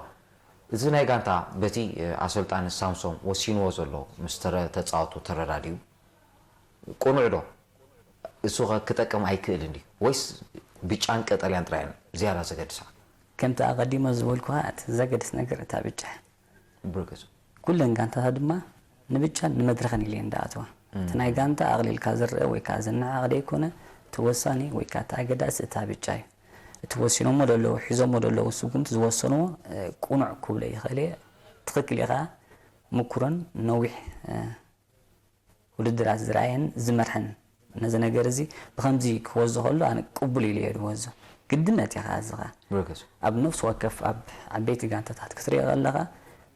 እዚ ናይ ጋንታ በቲ፣ እ፣ ኣሰልጣኒ ሳምሶም ወሲንዎ ዘሎ ምስ ተረ-፣ ተጻወቱ ተረዳዲኡ ቅኑዕ ዶ? እሱ ኸ ክጠቅም ኣይክእልን ድዩ? ወይስ ብጫን ቀጠልያን ጥራይ እየን ዝያዳ ዘገድሳ? ከምቲ ኣቐዲመ ዝበልኩኻ፣ እቲ ዘገድስ ነገር እታ ብጫ። ብርግጽ። ኩለን ጋንታታት ድማ ንብጫን ንመድረኽን ኢለን እንዳኣተዋ። እም። እቲ ናይ ጋንታ ኣቕሊልካ ዝረአ ወይ ከኣ ዝነዓቕ ደይኮነ፣ እቲ ወሳኒ ወይ ከኣ እቲ ኣገዳሲ እታ ብጫ እዩ። እቲ ወሲኖሞ ደለዉ፣ ሒዞሞ ደለዉ ስጉምቲ ዝወሰንዎ፣ እ፣ ቅኑዕ ክብሎ ይኽእል እየ። ትኽክል ኢኻ። ምኩርን ነዊሕ፣ እ፣ ውድድራት ዝረኣየን ዝመርሐን ነዚ ነገር እዚ ብኸምዚ ክወዞ ከሎ ኣነ ቅቡል ኢለ እየ ዝወዞ። ግድነት ኢኻ እዚ ኸኣ። ብርግጽ። ኣብ ነፍሲ ወከፍ ኣብ ዓበይቲ ጋንታታት ክትሪኦ ከለኻ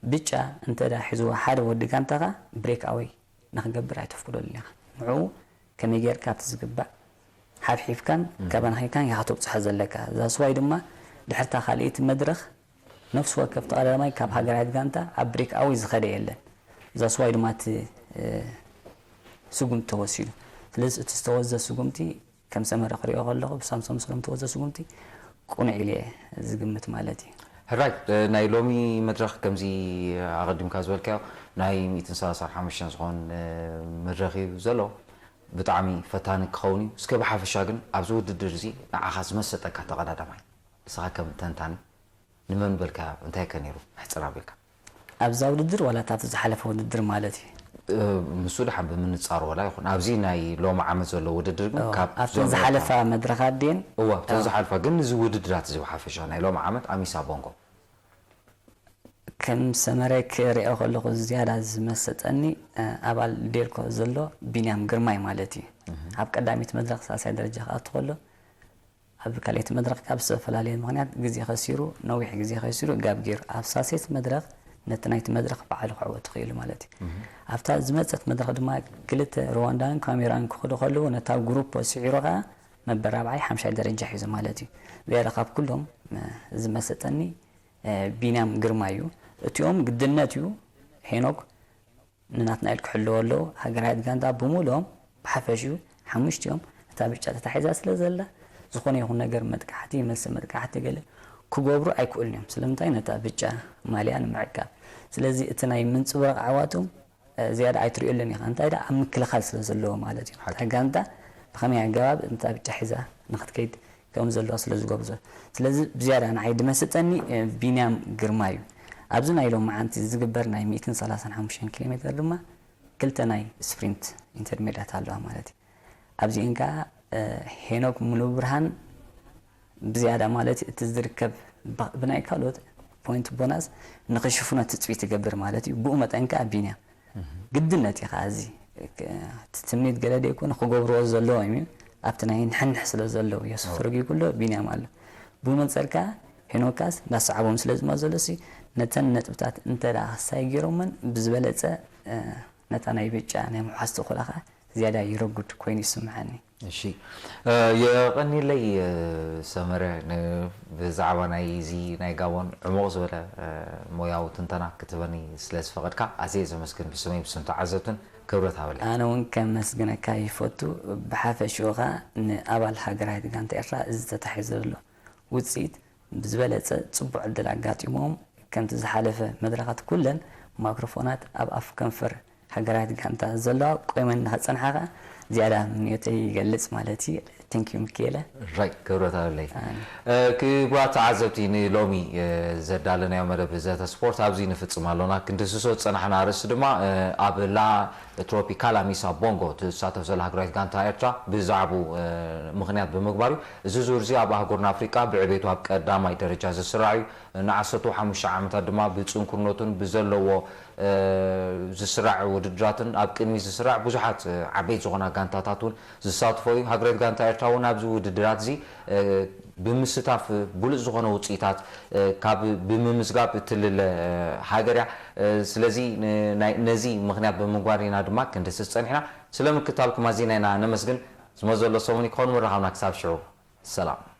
ብጫ እንተ ደኣ ሒዝዎ ሓደ ወዲ ጋንታኻ ብሬክ ኣወይ ንኽገብር ኣይተፍቅደሉን ኢኻ። ንዕኡ ከመይ ጌርካ ኣብቲ ዝግባእ ሓብሒብካን እም። ከባናኺካን ኢኻ ተብጽሖ ዘለካ። ዛስዋይ ድማ ድሕርታ ካልኣይቲ መድረኽ ነፍሲ ወከፍ ተቐዳዳማይ ካብ ሃገራዊት ጋንታ ኣብ ብሬክ ኣወይ ዝኸደ የለን። ዛስዋይ ድማ እቲ፣ እ፣ ስጉምቲ ተወሲዱ። ስለዚ እቲ ዝተወዘ ስጉምቲ ከም ሰመረ ክሪኦ ከለኹ ብሳምሶም ስሎም ተወዘ ስጉምቲ ቅኑዕ ኢለ እየ ዝግምት ማለት እዩ። ሕራይ፣ እ፣ ናይ ሎሚ መድረኽ ከምዚ ኣቐዲምካ ዝበልካዮ ናይ ሚእትን ሰላሳን ሓሙሽተን ዝኾን፣ እ፣ መድረኽ እዩ ዘሎ። ብጣዕሚ ፈታኒ ክኸውን እዩ። እስከ ብሓፈሻ ግን ኣብዚ ውድድር እዚ ንዓኻ ዝመሰጠካ ተቐዳዳማይ ንስኻ ከም ተንታኒ ንመን በልካዮ? እንታይ ከ ነይሩ? ኣሕጽር ኣቢልካ። ኣብዛ ውድድር ዋላ እታ ዝሓለፈ ውድድር ማለት እዩ? እ፣ ምስ ደሓን ብምንጻር ዋላ ይኹን። ኣብዚ ናይ ሎሚ ዓመት ዘሎ ውድድር ግን እዎ፣ ካብ ኣብተን ዞም ዝሓለፋ ኤርትራ መድረኻት ድየን? እዋ፣ ኣብተን እዎ። ዝሓልፋ ግን እዚ ውድድራት እዚ ብሓፈሻ ናይ ሎሚ ዓመት ኣሚሳ ቦንጎ። ከም ሰመረ ክሪኦ ከለኹ ዝያዳ ዝመሰጠኒ፣ እ፣ ኣባል ዴልኮ ዘሎ ቢንያም ግርማይ ማለት እዩ። እህ። ኣብ ቀዳሚት መድረኽ ሳልሳይ ደረጃ ክኣቱ ከሎ፣ ኣብ ካልኣይቲ መድረኽ ካብ ዝተፈላለየ ምኽንያት ግዜ ከሲሩ፣ ነዊሕ ግዜ ከሲሩ፣ ጋብ ገይሩ። ኣብ ሳልሰይቲ መድረኽ ነቲ ናይቲ መድረኽ ባዕሉ ክዕወት ክኢሉ ማለት እዩ። እህ። ኣብታ ዝመጸት መድረኽ ድማ ክልተ ሩዋንዳን ካሜራን ክኸዱ ከለዉ፣ ነታ ግሩፖ ስዒሩ ኸኣ መበል ራብዓይ ሓምሻይ ደረጃ ሒዙ ማለት እዩ። ዝያዳ ካብ ኩሎም፣ እ፣ ዝመሰጠኒ፣ እ፣ ቢንያም ግርማ እዩ። እቲኦም ግድነት እዩ ሄኖክ ንናትናኤል ክሕልዎ ኣለዎ። ሃገራዊት ጋንታ ብምሉኦም ብሓፈሽኡ ሓሙሽቲኦም እታ ብጫ ተታሒዛ ስለ ዘላ፣ ዝኾነ ይኹን ነገር መጥቃዕቲ፣ መልሲ መጥቃዕቲ ገለ ክገብሩ ኣይክእሉን እዮም። ስለምንታይ? ነታ ብጫ ማልያ ንምዕቃብ። ስለዚ እቲ ናይ ምንጽብራቕ ዓዋቶም፣ እ፣ ዝያዳ ኣይትርእየሉን ኢኻ። እንታይ ደኣ? ኣብ ምክልኻል ስለ ዘለዎ ማለት እዩ። ሓቂ። እታ ጋንታ ብኸመይ ኣገባብ ነታ ብጫ ሒዛ ንኽትከይድ ከም ዘለዋ ስለ ዝገብዞ። ስለዚ ብዝያዳ ንዓይ ድመስጠኒ፣ እ፣ ቢንያም ግርማ እዩ። ኣብዚ ናይ ሎማዓንቲ ዝግበር ናይ ሚእትን ሰላሳን ሓሙሽተን ኪሎ ሜትር ድማ ክልተ ናይ ስፕሪንት ኢንተርሜድያት ኣለዋ ማለት እዩ። ኣብዚኤን ከኣ፣ እ፣ ሄኖክ ሙሉብርሃን ብዝያዳ ማለት እቲ ዝርከብ ብ-፣ ብናይ ካልኦት ፖይንት ቦናስ ንኽሽፍኖ ትጽቢት ይገብር ማለት እዩ። ብኡ መጠን ከኣ ቢንያም እህ። ግድነት እዩ ከኣ እዚ፣ ክ-፣ እቲ ትምኒት ገለ ደይኮነ ክገብርዎ ዘለዎም እዩ። ኣብቲ ናይ ንሕንሕ ስለ ዘለዉ ዮሱፍ ኣዎ። ተረጊጉ ኣሎ፣ ቢንያም ኣሎ። ብኡ መንጸር ከኣ ሄኖካስ እንዳሰዓቦም ስለ ዝመ ዘሎ ሲ ነተን ነጥብታት እንተ ደኣ ክሳይ ገይሮመን ብዝበለጸ፣ እ፣ ነታ ናይ ብጫ ናይ ምውሓስ ተኽእሎኻ ዝያዳ ይረጉድ ኮይኑ ይስምዓኒ። እሺ የቐኒለይ ሰመረ፣ ብዛዕባ ናይ እዚ ናይ ጋቦን ዕሙቕ ዝበለ ሞያዊ ትንተና ክትበኒ ስለ ዝፈቐድካ ኣዝየ ዘመስግን ብስመይ ብስም ተዓዘብትን። ክብረት ሃበለይ። ኣነ እውን ከመስግነካ ይፈቱ። ብሓፈሽኡ ኸኣ ንኣባል ሃገራዊት ጋንታ ኤርትራ እዚ ተታሒዙ ዘሎ ውጽኢት ብዝበለጸ ጽቡቕ ዕድል ኣጋጢምዎም፣ ከምቲ ዝሓለፈ መድረኻት ኩለን ማክሮፎናት ኣብ ኣፍ ከንፈር ሃገራዊት ጋንታ ዘለዋ ቆይመን ንኸጸንሓ ከኣ ዝያዳ ምንዮተይ ይገልጽ ማለት እዩ። Thank you ሚኪኤለ። Right ክብረት ኣለይ። ክቡራት ተዓዘብቲ ንሎሚ ዘዳለናዮ መደብ ዘተ ስፖርት ኣብዚ ንፍጽም ኣሎና። ክንድስሶ ዝጸናሕና ኣርእስቲ ድማ ኣብ ላ ትሮፒካላ ሚሳ ቦንጎ ትሳተፍ ዘላ ሃገራዊት ጋንታ ኤርትራ ብዛዕባኡ ምኽንያት ብምግባር እዩ። እዚ ዙር እዚ ኣብ ኣህጉርና ኣፍሪቃ ብዕቤቱ ኣብ ቀዳማይ ደረጃ ዝስራዕ እዩ። ንዓሰርተ ሓሙሽተ ዓመታት ድማ ብጽንኩርነቱን ብዘለዎ ዝስራዕ ውድድራትን ኣብ ቅድሚት ዝስራዕ ብዙሓት ዓበይቲ ዝኾና ጋንታታት እውን ዝሳትፎ እዩ። ሃገራዊት ጋንታ ኤርትራ እውን ኣብዚ ውድድራት እዚ ብምስታፍ ብሉጽ ዝኾነ ውፅኢታት ካብ ብምምዝጋብ እትልለ ሃገር እያ። ስለዚ ነዚ ምኽንያት ብምግባር ኢና ድማ ክንድስስ ፀኒሕና። ስለ ምክታልኩም ኣዚና ኢና ነመስግን። ዝመዘሎ ሰሙን ክኸውን ምርኻብና። ክሳብ ሽዑ ሰላም።